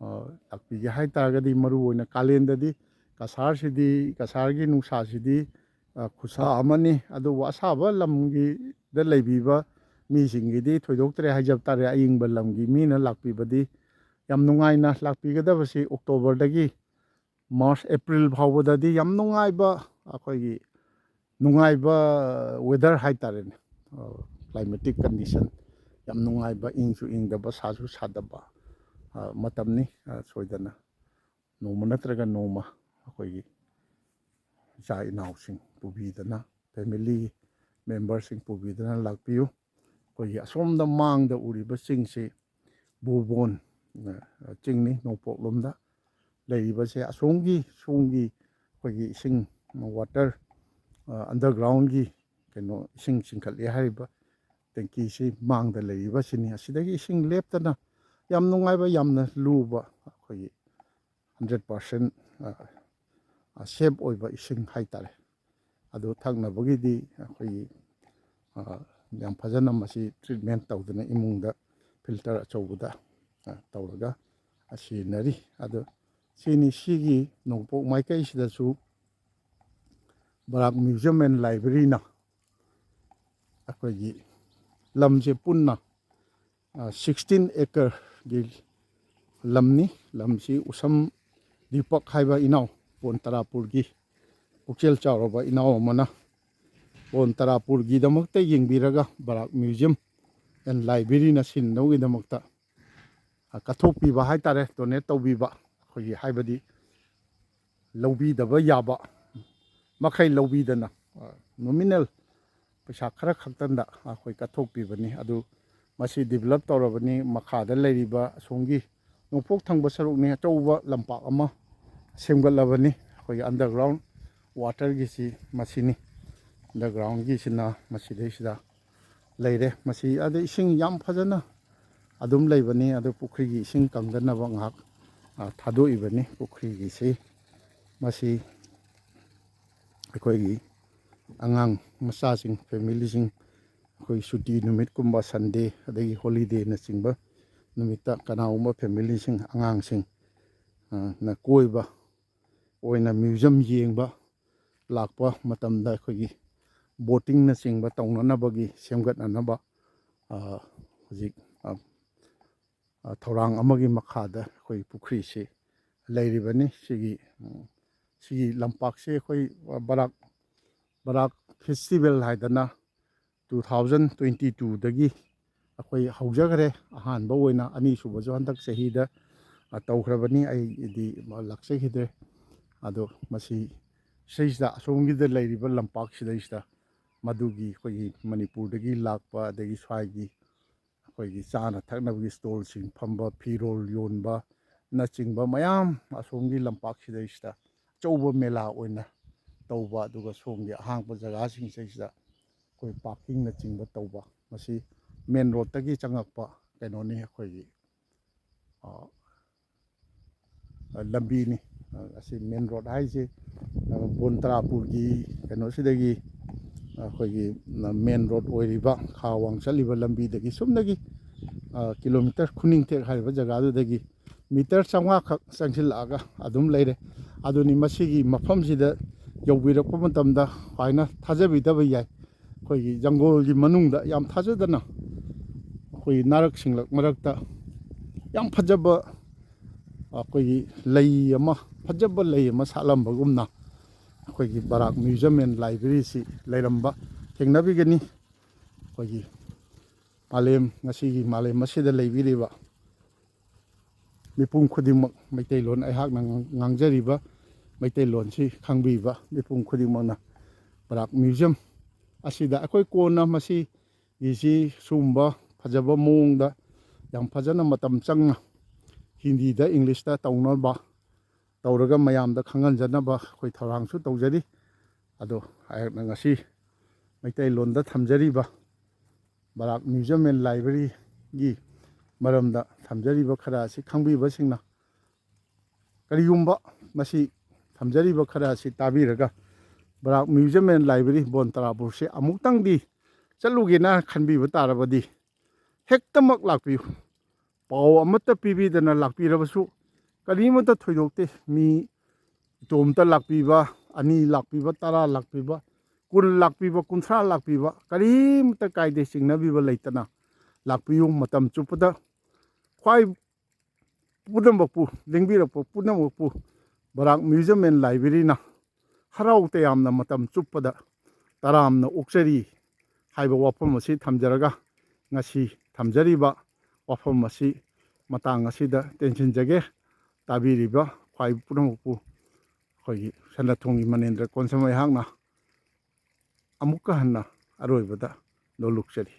ꯑ, ꯂꯥꯛꯄꯤꯒꯦ ꯍꯥꯏ ꯇꯥꯔꯒꯗꯤ, ꯃꯔꯨ ꯑꯣꯏꯅ ꯀꯥꯂꯦꯟꯗꯗꯤ ꯀꯁꯥꯔꯁꯤꯗꯤ, ꯀꯁꯥꯔꯒꯤ ꯅꯨꯡꯁꯥꯁꯤꯗꯤ, ꯑ, ꯈꯨꯠꯁꯥ ꯑꯃꯅꯤ꯫ ꯑꯗꯨꯕꯨ ꯑꯁꯥꯕ ꯂꯝꯒꯤꯗ ꯂꯩꯕꯤꯕ ꯃꯤꯁꯤꯡꯒꯤꯗꯤ ꯊꯣꯏꯗꯣꯛꯇ꯭ꯔꯦ ꯍꯥꯏꯖꯕ ꯇꯥꯔꯦ꯫ ꯑꯏꯪꯕ ꯂꯝꯒꯤ ꯃꯤꯅ ꯂꯥꯛꯄꯤꯕꯗꯤ ꯌꯥꯝ ꯅꯨꯡꯉꯥꯏꯅ ꯂꯥꯛꯄꯤꯒꯗꯕꯁꯤ Octoberꯗꯒꯤ March, April ꯐꯥꯎꯕꯗꯗꯤ ꯌꯥꯝ ꯅꯨꯡꯉꯥꯏꯕ, ꯑꯩꯈꯣꯏꯒꯤ ꯅꯨꯡꯉꯥꯏꯕ weather ꯍꯥꯏ ꯇꯥꯔꯦꯅꯦ꯫ ꯑ, climatic condition ꯌꯥꯝ ꯅꯨꯡꯉꯥꯏꯕ, ꯏꯪꯁꯨ ꯏꯪꯗꯕ, ꯁꯥꯁꯨ ꯁꯥꯗꯕ, ꯃꯇꯝꯅꯤ꯫ ꯁꯣꯏꯗꯅ ꯅꯣꯡꯃ ꯅꯠꯇ꯭ꯔꯒ ꯅꯣꯡꯃ ꯑꯩꯈꯣꯏꯒꯤ ꯏꯆꯥ ꯏꯅꯥꯎꯁꯤꯡ ꯄꯨꯕꯤꯗꯅ, ꯐꯦꯃꯤꯂꯤ ꯃꯦꯝꯕꯔꯁꯤꯡ ꯄꯨꯕꯤꯗꯅ ꯂꯥꯛꯄꯤꯌꯨ꯫ ꯑꯩꯈꯣꯏꯒꯤ ꯑꯁꯣꯝꯗ ꯃꯥꯡꯗ ꯎꯔꯤꯕ ꯆꯤꯡꯁꯤ ꯕꯣꯕꯣꯟ ꯆꯤꯡꯅꯤ, ꯅꯣꯡꯄꯣꯛꯂꯣꯝꯗ ꯂꯩꯔꯤꯕꯁꯦ꯫ ꯑꯁꯣꯝꯒꯤ, ꯁꯣꯝꯒꯤ ꯑꯩꯈꯣꯏꯒꯤ ꯏꯁꯤꯡ, ꯋꯥꯇꯔ, ꯑꯟꯗꯔꯒ꯭ꯔꯥꯎꯟꯒꯤ ꯀꯩꯅꯣ, ꯏꯁꯤꯡ ꯆꯤꯡꯈꯠꯂꯤ ꯍꯥꯏꯔꯤꯕ ꯇꯦꯡꯀꯤꯁꯤ ꯃꯥꯡꯗ ꯂꯩꯔꯤꯕꯁꯤꯅꯤ꯫ ꯑꯁꯤꯗꯒꯤ ꯏꯁꯤꯡ ꯂꯦꯞꯇꯅ ꯌꯥꯝ ꯅꯨꯡꯉꯥꯏꯕ, ꯌꯥꯝꯅ ꯂꯨꯕ, ꯑꯩꯈꯣꯏꯒꯤ ꯍꯟꯗ꯭ꯔꯦꯠ ꯄꯥꯔꯁꯦꯟ ꯁꯦꯞ ꯑꯣꯏꯕ ꯏꯁꯤꯡ ꯍꯥꯏꯇꯥꯔꯦ꯫ ꯑꯗꯨ ꯊꯛꯅꯕꯒꯤꯗꯤ ꯑꯩꯈꯣꯏꯒꯤ ꯌꯥꯝ ꯐꯖꯅ ꯃꯁꯤ ꯇ꯭ꯔꯤꯠꯃꯦꯟ ꯇꯧꯗꯅ ꯏꯃꯨꯡꯗ ꯐꯤꯜꯇꯔ ꯑꯆꯧꯕꯗ ꯇꯧꯔꯒ ꯁꯤꯖꯤꯟꯅꯔꯤ꯫ ꯑꯗꯨ ꯁꯤꯅꯤ꯫ ꯁꯤꯒꯤ ꯅꯣꯡꯄꯣꯛ ꯃꯥꯏꯀꯩꯁꯤꯗꯁꯨ ꯕꯔꯥꯛ ꯃ꯭ꯌꯨꯖꯤꯌꯝ ꯑꯦꯟ ꯂꯥꯏꯕ꯭ꯔꯦꯔꯤꯅ ꯑꯩꯈꯣꯏꯒꯤ ꯂꯝꯁꯦ ꯄꯨꯟꯅ ꯁꯤꯛꯁꯇꯤꯟ ꯑꯦꯀꯔꯒꯤ ꯂꯝꯅꯤ꯫ ꯂꯝꯁꯤ ꯎꯁꯝ ꯗꯤꯄꯛ ꯍꯥꯏꯕ ꯏꯅꯥꯎ, ꯄꯣꯟ ꯇꯔꯥꯄꯨꯔꯒꯤ ꯄꯨꯛꯆꯦꯜ ꯆꯥꯎꯔꯕ ꯏꯅꯥꯎ ꯑꯃꯅ ꯄꯣꯟ ꯇꯔꯥꯄꯨꯔꯒꯤꯗꯃꯛꯇ ꯌꯦꯡꯕꯤꯔꯒ ꯕꯔꯥꯛ ꯃ꯭ꯌꯨꯖꯤꯌꯝ ꯑꯦꯟ ꯂꯥꯏꯕ꯭ꯔꯦꯔꯤꯅ ꯁꯤꯟꯅꯕꯒꯤꯗꯃꯛꯇ ꯀꯠꯊꯣꯛꯄꯤꯕ ꯍꯥꯏꯇꯥꯔꯦ, ꯗꯣꯅꯦꯠ ꯇꯧꯕꯤꯕ, ꯑꯩꯈꯣꯏꯒꯤ ꯍꯥꯏꯕꯗꯤ ꯂꯧꯕꯤꯗꯕ ꯌꯥꯕ ꯃꯈꯩ ꯂꯧꯕꯤꯗꯅ, ꯅꯣꯃꯤꯅꯦꯜ ꯄꯩꯁꯥ ꯈꯔ ꯈꯛꯇꯪꯗ ꯑꯩꯈꯣꯏ ꯀꯠꯊꯣꯛꯄꯤꯕꯅꯤ꯫ ꯑꯗꯨ ꯃꯁꯤ ꯗꯤꯕꯂꯞ ꯇꯧꯔꯕꯅꯤ꯫ ꯃꯈꯥꯗ ꯂꯩꯔꯤꯕ ꯑꯁꯣꯝꯒꯤ ꯅꯣꯡꯄꯣꯛ ꯊꯪꯕ ꯁꯔꯨꯛꯅꯤ, ꯑꯆꯧꯕ ꯂꯝꯄꯥꯛ ꯑꯃ ꯁꯦꯝꯒꯠꯂꯕꯅꯤ꯫ ꯑꯩꯈꯣꯏꯒꯤ ꯑꯟꯗꯔꯒ꯭ꯔꯥꯎꯟ ꯋꯥꯇꯔꯒꯤꯁꯤ ꯃꯁꯤꯅꯤ꯫ ꯑꯟꯗꯔꯒ꯭ꯔꯥꯎꯟꯒꯤꯁꯤꯅ ꯃꯁꯤꯗꯩꯁꯤꯗ ꯂꯩꯔꯦ꯫ ꯃꯁꯤ ꯑꯗ ꯏꯁꯤꯡ ꯌꯥꯝ ꯐꯖꯅ ꯑꯗꯨꯝ ꯂꯩꯕꯅꯤ꯫ ꯑꯗꯨ ꯄꯨꯈ꯭ꯔꯤꯒꯤ ꯏꯁꯤꯡ ꯀꯪꯗꯅꯕ ꯉꯥꯏꯍꯥꯛ, ꯑ, ꯊꯥꯗꯣꯛꯏꯕꯅꯤ꯫ ꯄꯨꯈ꯭ꯔꯤꯒꯤꯁꯤ ꯃꯁꯤ ꯑꯩꯈꯣꯏꯒꯤ ꯑꯉꯥꯡ ꯃꯆꯥꯁꯤꯡ, ꯐꯦꯃꯤꯂꯤꯁꯤꯡ, ꯑꯩꯈꯣꯏ ꯁꯨꯇꯤ ꯅꯨꯃꯤꯠꯀꯨꯝꯕ, ꯁꯟꯗꯦ ꯑꯗꯒꯤ ꯍꯣꯂꯤꯗꯦꯅꯆꯤꯡꯕ ꯅꯨꯃꯤꯠꯇ ꯀꯅꯥꯒꯨꯝꯕ ꯐꯦꯃꯤꯂꯤꯁꯤꯡ, ꯑꯉꯥꯡꯁꯤꯡ, ꯑ, ꯅ ꯀꯣꯏꯕ ꯑꯣꯏꯅ ꯃ꯭ꯌꯨꯖꯝ ꯌꯦꯡꯕ ꯂꯥꯛꯄ ꯃꯇꯝꯗ ꯑꯩꯈꯣꯏꯒꯤ ꯕꯣꯇꯤꯡꯅꯆꯤꯡꯕ ꯇꯧꯅꯅꯕꯒꯤ ꯁꯦꯝꯒꯠꯅꯅꯕ, ꯑ, ꯍꯧꯖꯤꯛ, ꯑ, ꯑ, ꯊꯧꯔꯥꯡ ꯑꯃꯒꯤ ꯃꯈꯥꯗ ꯑꯩꯈꯣꯏ ꯄꯨꯈ꯭ꯔꯤꯁꯤ ꯂꯩꯔꯤꯕꯅꯤ꯫ ꯁꯤꯒꯤ, ꯎꯝ, ꯁꯤꯒꯤ ꯂꯝꯄꯥꯛꯁꯤ ꯑꯩꯈꯣꯏ ꯕꯔꯥꯛ, ꯕꯔꯥꯛ ꯐꯦꯁꯇꯤꯚꯦꯜ ꯍꯥꯏꯗꯅ two thousand twenty twoꯗꯒꯤ ꯑꯩꯈꯣꯏ ꯍꯧꯖꯈ꯭ꯔꯦ꯫ ꯑꯍꯥꯟꯕ ꯑꯣꯏꯅ, ꯑꯅꯤꯁꯨꯕꯁꯨ ꯍꯟꯗꯛ ꯆꯍꯤꯗ, ꯑ, ꯇꯧꯈ꯭ꯔꯕꯅꯤ꯫ ꯑꯩꯗꯤ ꯂꯥꯛꯆꯈꯤꯗ꯭ꯔꯦ꯫ ꯑꯗꯣ ꯃꯁꯤ ꯁꯤꯁꯤꯗ ꯑꯁꯣꯝꯒꯤꯗ ꯂꯩꯔꯤꯕ ꯂꯝꯄꯥꯛꯁꯤꯗꯩꯁꯤꯗ ꯃꯗꯨꯒꯤ ꯑꯩꯈꯣꯏꯒꯤ ꯃꯅꯤꯄꯨꯔꯗꯒꯤ ꯂꯥꯛꯄ, ꯑꯗꯒꯤ ꯁ꯭ꯋꯥꯏꯒꯤ ꯑꯩꯈꯣꯏꯒꯤ ꯆꯥꯅ ꯊꯛꯅꯕꯒꯤ ꯁ꯭ꯇꯣꯜꯁꯤꯡ ꯐꯝꯕ, ꯐꯤꯔꯣꯜ ꯌꯣꯟꯕꯅꯆꯤꯡꯕ ꯃꯌꯥꯝ ꯑꯁꯣꯝꯒꯤ ꯂꯝꯄꯥꯛꯁꯤꯗꯩꯁꯤꯗ ꯑꯆꯧꯕ ꯃꯦꯂꯥ ꯑꯣꯏꯅ ꯇꯧꯕ, ꯑꯗꯨꯒ ꯁꯣꯝꯒꯤ ꯑꯍꯥꯡꯕ ꯖꯒꯥꯁꯤꯡꯁꯤꯗꯩꯁꯤꯗ ꯑꯩꯈꯣꯏ ꯄꯥꯔꯀꯤꯡꯅꯆꯤꯡꯕ ꯇꯧꯕ꯫ ꯃꯁꯤ ꯃꯦꯟ ꯔꯣꯗꯇꯒꯤ ꯆꯪꯉꯛꯄ ꯀꯩꯅꯣꯅꯤ, ꯑꯩꯈꯣꯏꯒꯤ, ꯑ, ꯑ, ꯂꯝꯕꯤꯅꯤ꯫ ꯑ, ꯑꯁꯤ ꯃꯦꯟ ꯔꯣꯗ ꯍꯥꯏꯁꯦ, ꯑ, ꯕꯣꯟ ꯇꯔꯥꯄꯨꯔꯒꯤ ꯀꯩꯅꯣꯁꯤꯗꯒꯤ ꯑꯩꯈꯣꯏꯒꯤ, ꯑ, ꯃꯦꯟ ꯔꯣꯗ ꯑꯣꯏꯔꯤꯕ ꯈꯥ ꯋꯥꯡ ꯆꯠꯂꯤꯕ ꯂꯝꯕꯤꯗꯒꯤ ꯁꯨꯝꯗꯒꯤ, ꯑ, ꯀꯤꯂꯣꯃꯤꯇꯔ ꯈꯨꯅꯤꯡꯊꯦꯛ ꯍꯥꯏꯔꯤꯕ ꯖꯒꯥꯗꯨꯗꯒꯤ ꯃꯤꯇꯔ ꯆꯥꯝꯃꯉꯥ ꯈꯛ ꯆꯪꯁꯤꯜꯂꯛꯑꯒ ꯑꯗꯨꯝ ꯂꯩꯔꯦ꯫ ꯑꯗꯨꯅꯤ, ꯃꯁꯤꯒꯤ ꯃꯐꯝꯁꯤꯗ ꯌꯧꯕꯤꯔꯛꯄ ꯃꯇꯝꯗ ꯈ꯭ꯋꯥꯏꯅ ꯊꯥꯖꯕꯤꯗꯕ ꯌꯥꯏ꯫ ꯑꯩꯈꯣꯏꯒꯤ ꯖꯪꯒꯜꯒꯤ ꯃꯅꯨꯡꯗ ꯌꯥꯝ ꯊꯥꯖꯗꯅ ꯑꯩꯈꯣꯏꯒꯤ ꯅꯥꯔꯛ ꯁꯤꯡꯂꯛ ꯃꯔꯛꯇ ꯌꯥꯝ ꯐꯖꯕ, ꯑꯩꯈꯣꯏꯒꯤ ꯂꯩ ꯑꯃ, ꯐꯖꯕ ꯂꯩ ꯑꯃ ꯁꯥꯠꯂꯝꯕꯒꯨꯝꯅ ꯑꯩꯈꯣꯏꯒꯤ ꯕꯔꯥꯛ Museum and Library ꯁꯤ ꯂꯩꯔꯝꯕ ꯊꯦꯡꯅꯕꯤꯒꯅꯤ꯫ ꯑꯩꯈꯣꯏꯒꯤ ꯃꯥꯂꯦꯝ, ꯉꯁꯤꯒꯤ ꯃꯥꯂꯦꯝ ꯑꯁꯤꯗ ꯂꯩꯕꯤꯔꯤꯕ ꯃꯤꯄꯨꯝ ꯈꯨꯗꯤꯡꯃꯛ, ꯃꯩꯇꯩꯂꯣꯟ, ꯑꯩꯍꯥꯛꯅ ꯉꯥꯡ-, ꯉꯥꯡꯖꯔꯤꯕ ꯃꯩꯇꯩꯂꯣꯟꯁꯤ ꯈꯪꯕꯤꯕ ꯃꯤꯄꯨꯝ ꯈꯨꯗꯤꯡꯃꯛꯅ ꯕꯔꯥꯛ Museum ꯑꯁꯤꯗ ꯑꯩꯈꯣꯏ ꯀꯣꯟꯅ ꯃꯁꯤꯒꯤꯁꯤ ꯁꯤꯒꯨꯝꯕ ꯐꯖꯕ ꯃꯑꯣꯡꯗ ꯌꯥꯝ ꯐꯖꯅ ꯃꯇꯝ ꯆꯪꯅ ꯍꯤꯟꯗꯤꯗ, ꯏꯪꯂꯤꯁꯇ ꯇꯧꯅꯕ, ꯇꯧꯔꯒ ꯃꯌꯥꯝꯗ ꯈꯪꯍꯟꯖꯅꯕ ꯑꯩꯈꯣꯏ ꯊꯧꯔꯥꯡꯁꯨ ꯇꯧꯖꯔꯤ꯫ ꯑꯗꯣ ꯑꯩꯍꯥꯛꯅ ꯉꯁꯤ ꯃꯩꯇꯩꯂꯣꯟꯗ ꯊꯝꯖꯔꯤꯕ ꯕꯔꯥꯛ Museum and Library ꯒꯤ ꯃꯔꯝꯗ ꯊꯝꯖꯔꯤꯕ ꯈꯔ ꯑꯁꯤ ꯈꯪꯕꯤꯕꯁꯤꯡꯅ, ꯀꯔꯤꯒꯨꯝꯕ ꯃꯁꯤ ꯊꯝꯖꯔꯤꯕ ꯈꯔ ꯑꯁꯤ ꯇꯥꯕꯤꯔꯒ ꯕꯔꯥꯛ Museum and Library ꯕꯣꯟ ꯇꯔꯥꯄꯨꯔꯁꯦ ꯑꯃꯨꯛꯇꯪꯗꯤ ꯆꯠꯂꯨꯒꯦꯅ ꯈꯟꯕꯤꯕ ꯇꯥꯔꯕꯗꯤ, ꯍꯦꯛꯇꯃꯛ ꯂꯥꯛꯄꯤꯌꯨ꯫ ꯄꯥꯎ ꯑꯃꯠꯇ ꯄꯤꯕꯤꯗꯅ ꯂꯥꯛꯄꯤꯔꯕꯁꯨ ꯀꯔꯤꯃꯠꯇ ꯊꯣꯏꯗꯣꯛꯇꯦ꯫ ꯃꯤ ꯏꯇꯣꯝꯇ ꯂꯥꯛꯄꯤꯕ, ꯑꯅꯤ ꯂꯥꯛꯄꯤꯕ, ꯇꯔꯥ ꯂꯥꯛꯄꯤꯕ, ꯀꯨꯟ ꯂꯥꯛꯄꯤꯕ, ꯀꯨꯟꯊ꯭ꯔꯥ ꯂꯥꯛꯄꯤꯕ, ꯀꯔꯤꯃꯠꯇ ꯀꯥꯏꯗꯦ꯫ ꯆꯤꯡꯅꯕꯤꯕ ꯂꯩꯇꯅ ꯂꯥꯛꯄꯤꯌꯨ꯫ ꯃꯇꯝ ꯆꯨꯞꯄꯗ ꯈ꯭ꯋꯥꯏ ꯄꯨꯝꯅꯃꯛꯄꯨ ꯂꯦꯡꯕꯤꯔꯛꯄ ꯄꯨꯝꯅꯃꯛꯄꯨ ꯕꯔꯥꯛ Museum and Library ꯅ ꯍꯔꯥꯎ ꯇꯌꯥꯝꯅ ꯃꯇꯝ ꯆꯨꯞꯄꯗ ꯇꯔꯥꯝꯅ ꯑꯣꯛꯆꯔꯤ ꯍꯥꯏꯕ ꯋꯥꯐꯝ ꯑꯁꯤ ꯊꯝꯖꯔꯒ, ꯉꯁꯤ ꯊꯝꯖꯔꯤꯕ ꯋꯥꯐꯝ ꯑꯁꯤ ꯃꯇꯥꯡ ꯑꯁꯤꯗ ꯇꯦꯟꯁꯤꯟꯖꯒꯦ꯫ ꯇꯥꯕꯤꯔꯤꯕ ꯈ꯭ꯋꯥꯏ ꯄꯨꯝꯅꯃꯛꯄꯨ ꯑꯩꯈꯣꯏꯒꯤ ꯁꯅꯥꯊꯣꯡꯒꯤ ꯃꯅꯦꯟꯗ꯭ꯔ ꯀꯣꯟꯁꯝ ꯑꯩꯍꯥꯛꯅ ꯑꯃꯨꯛꯀ ꯍꯟꯅ ꯑꯔꯣꯏꯕꯗ ꯅꯣꯂꯨꯛꯆꯔꯤ꯫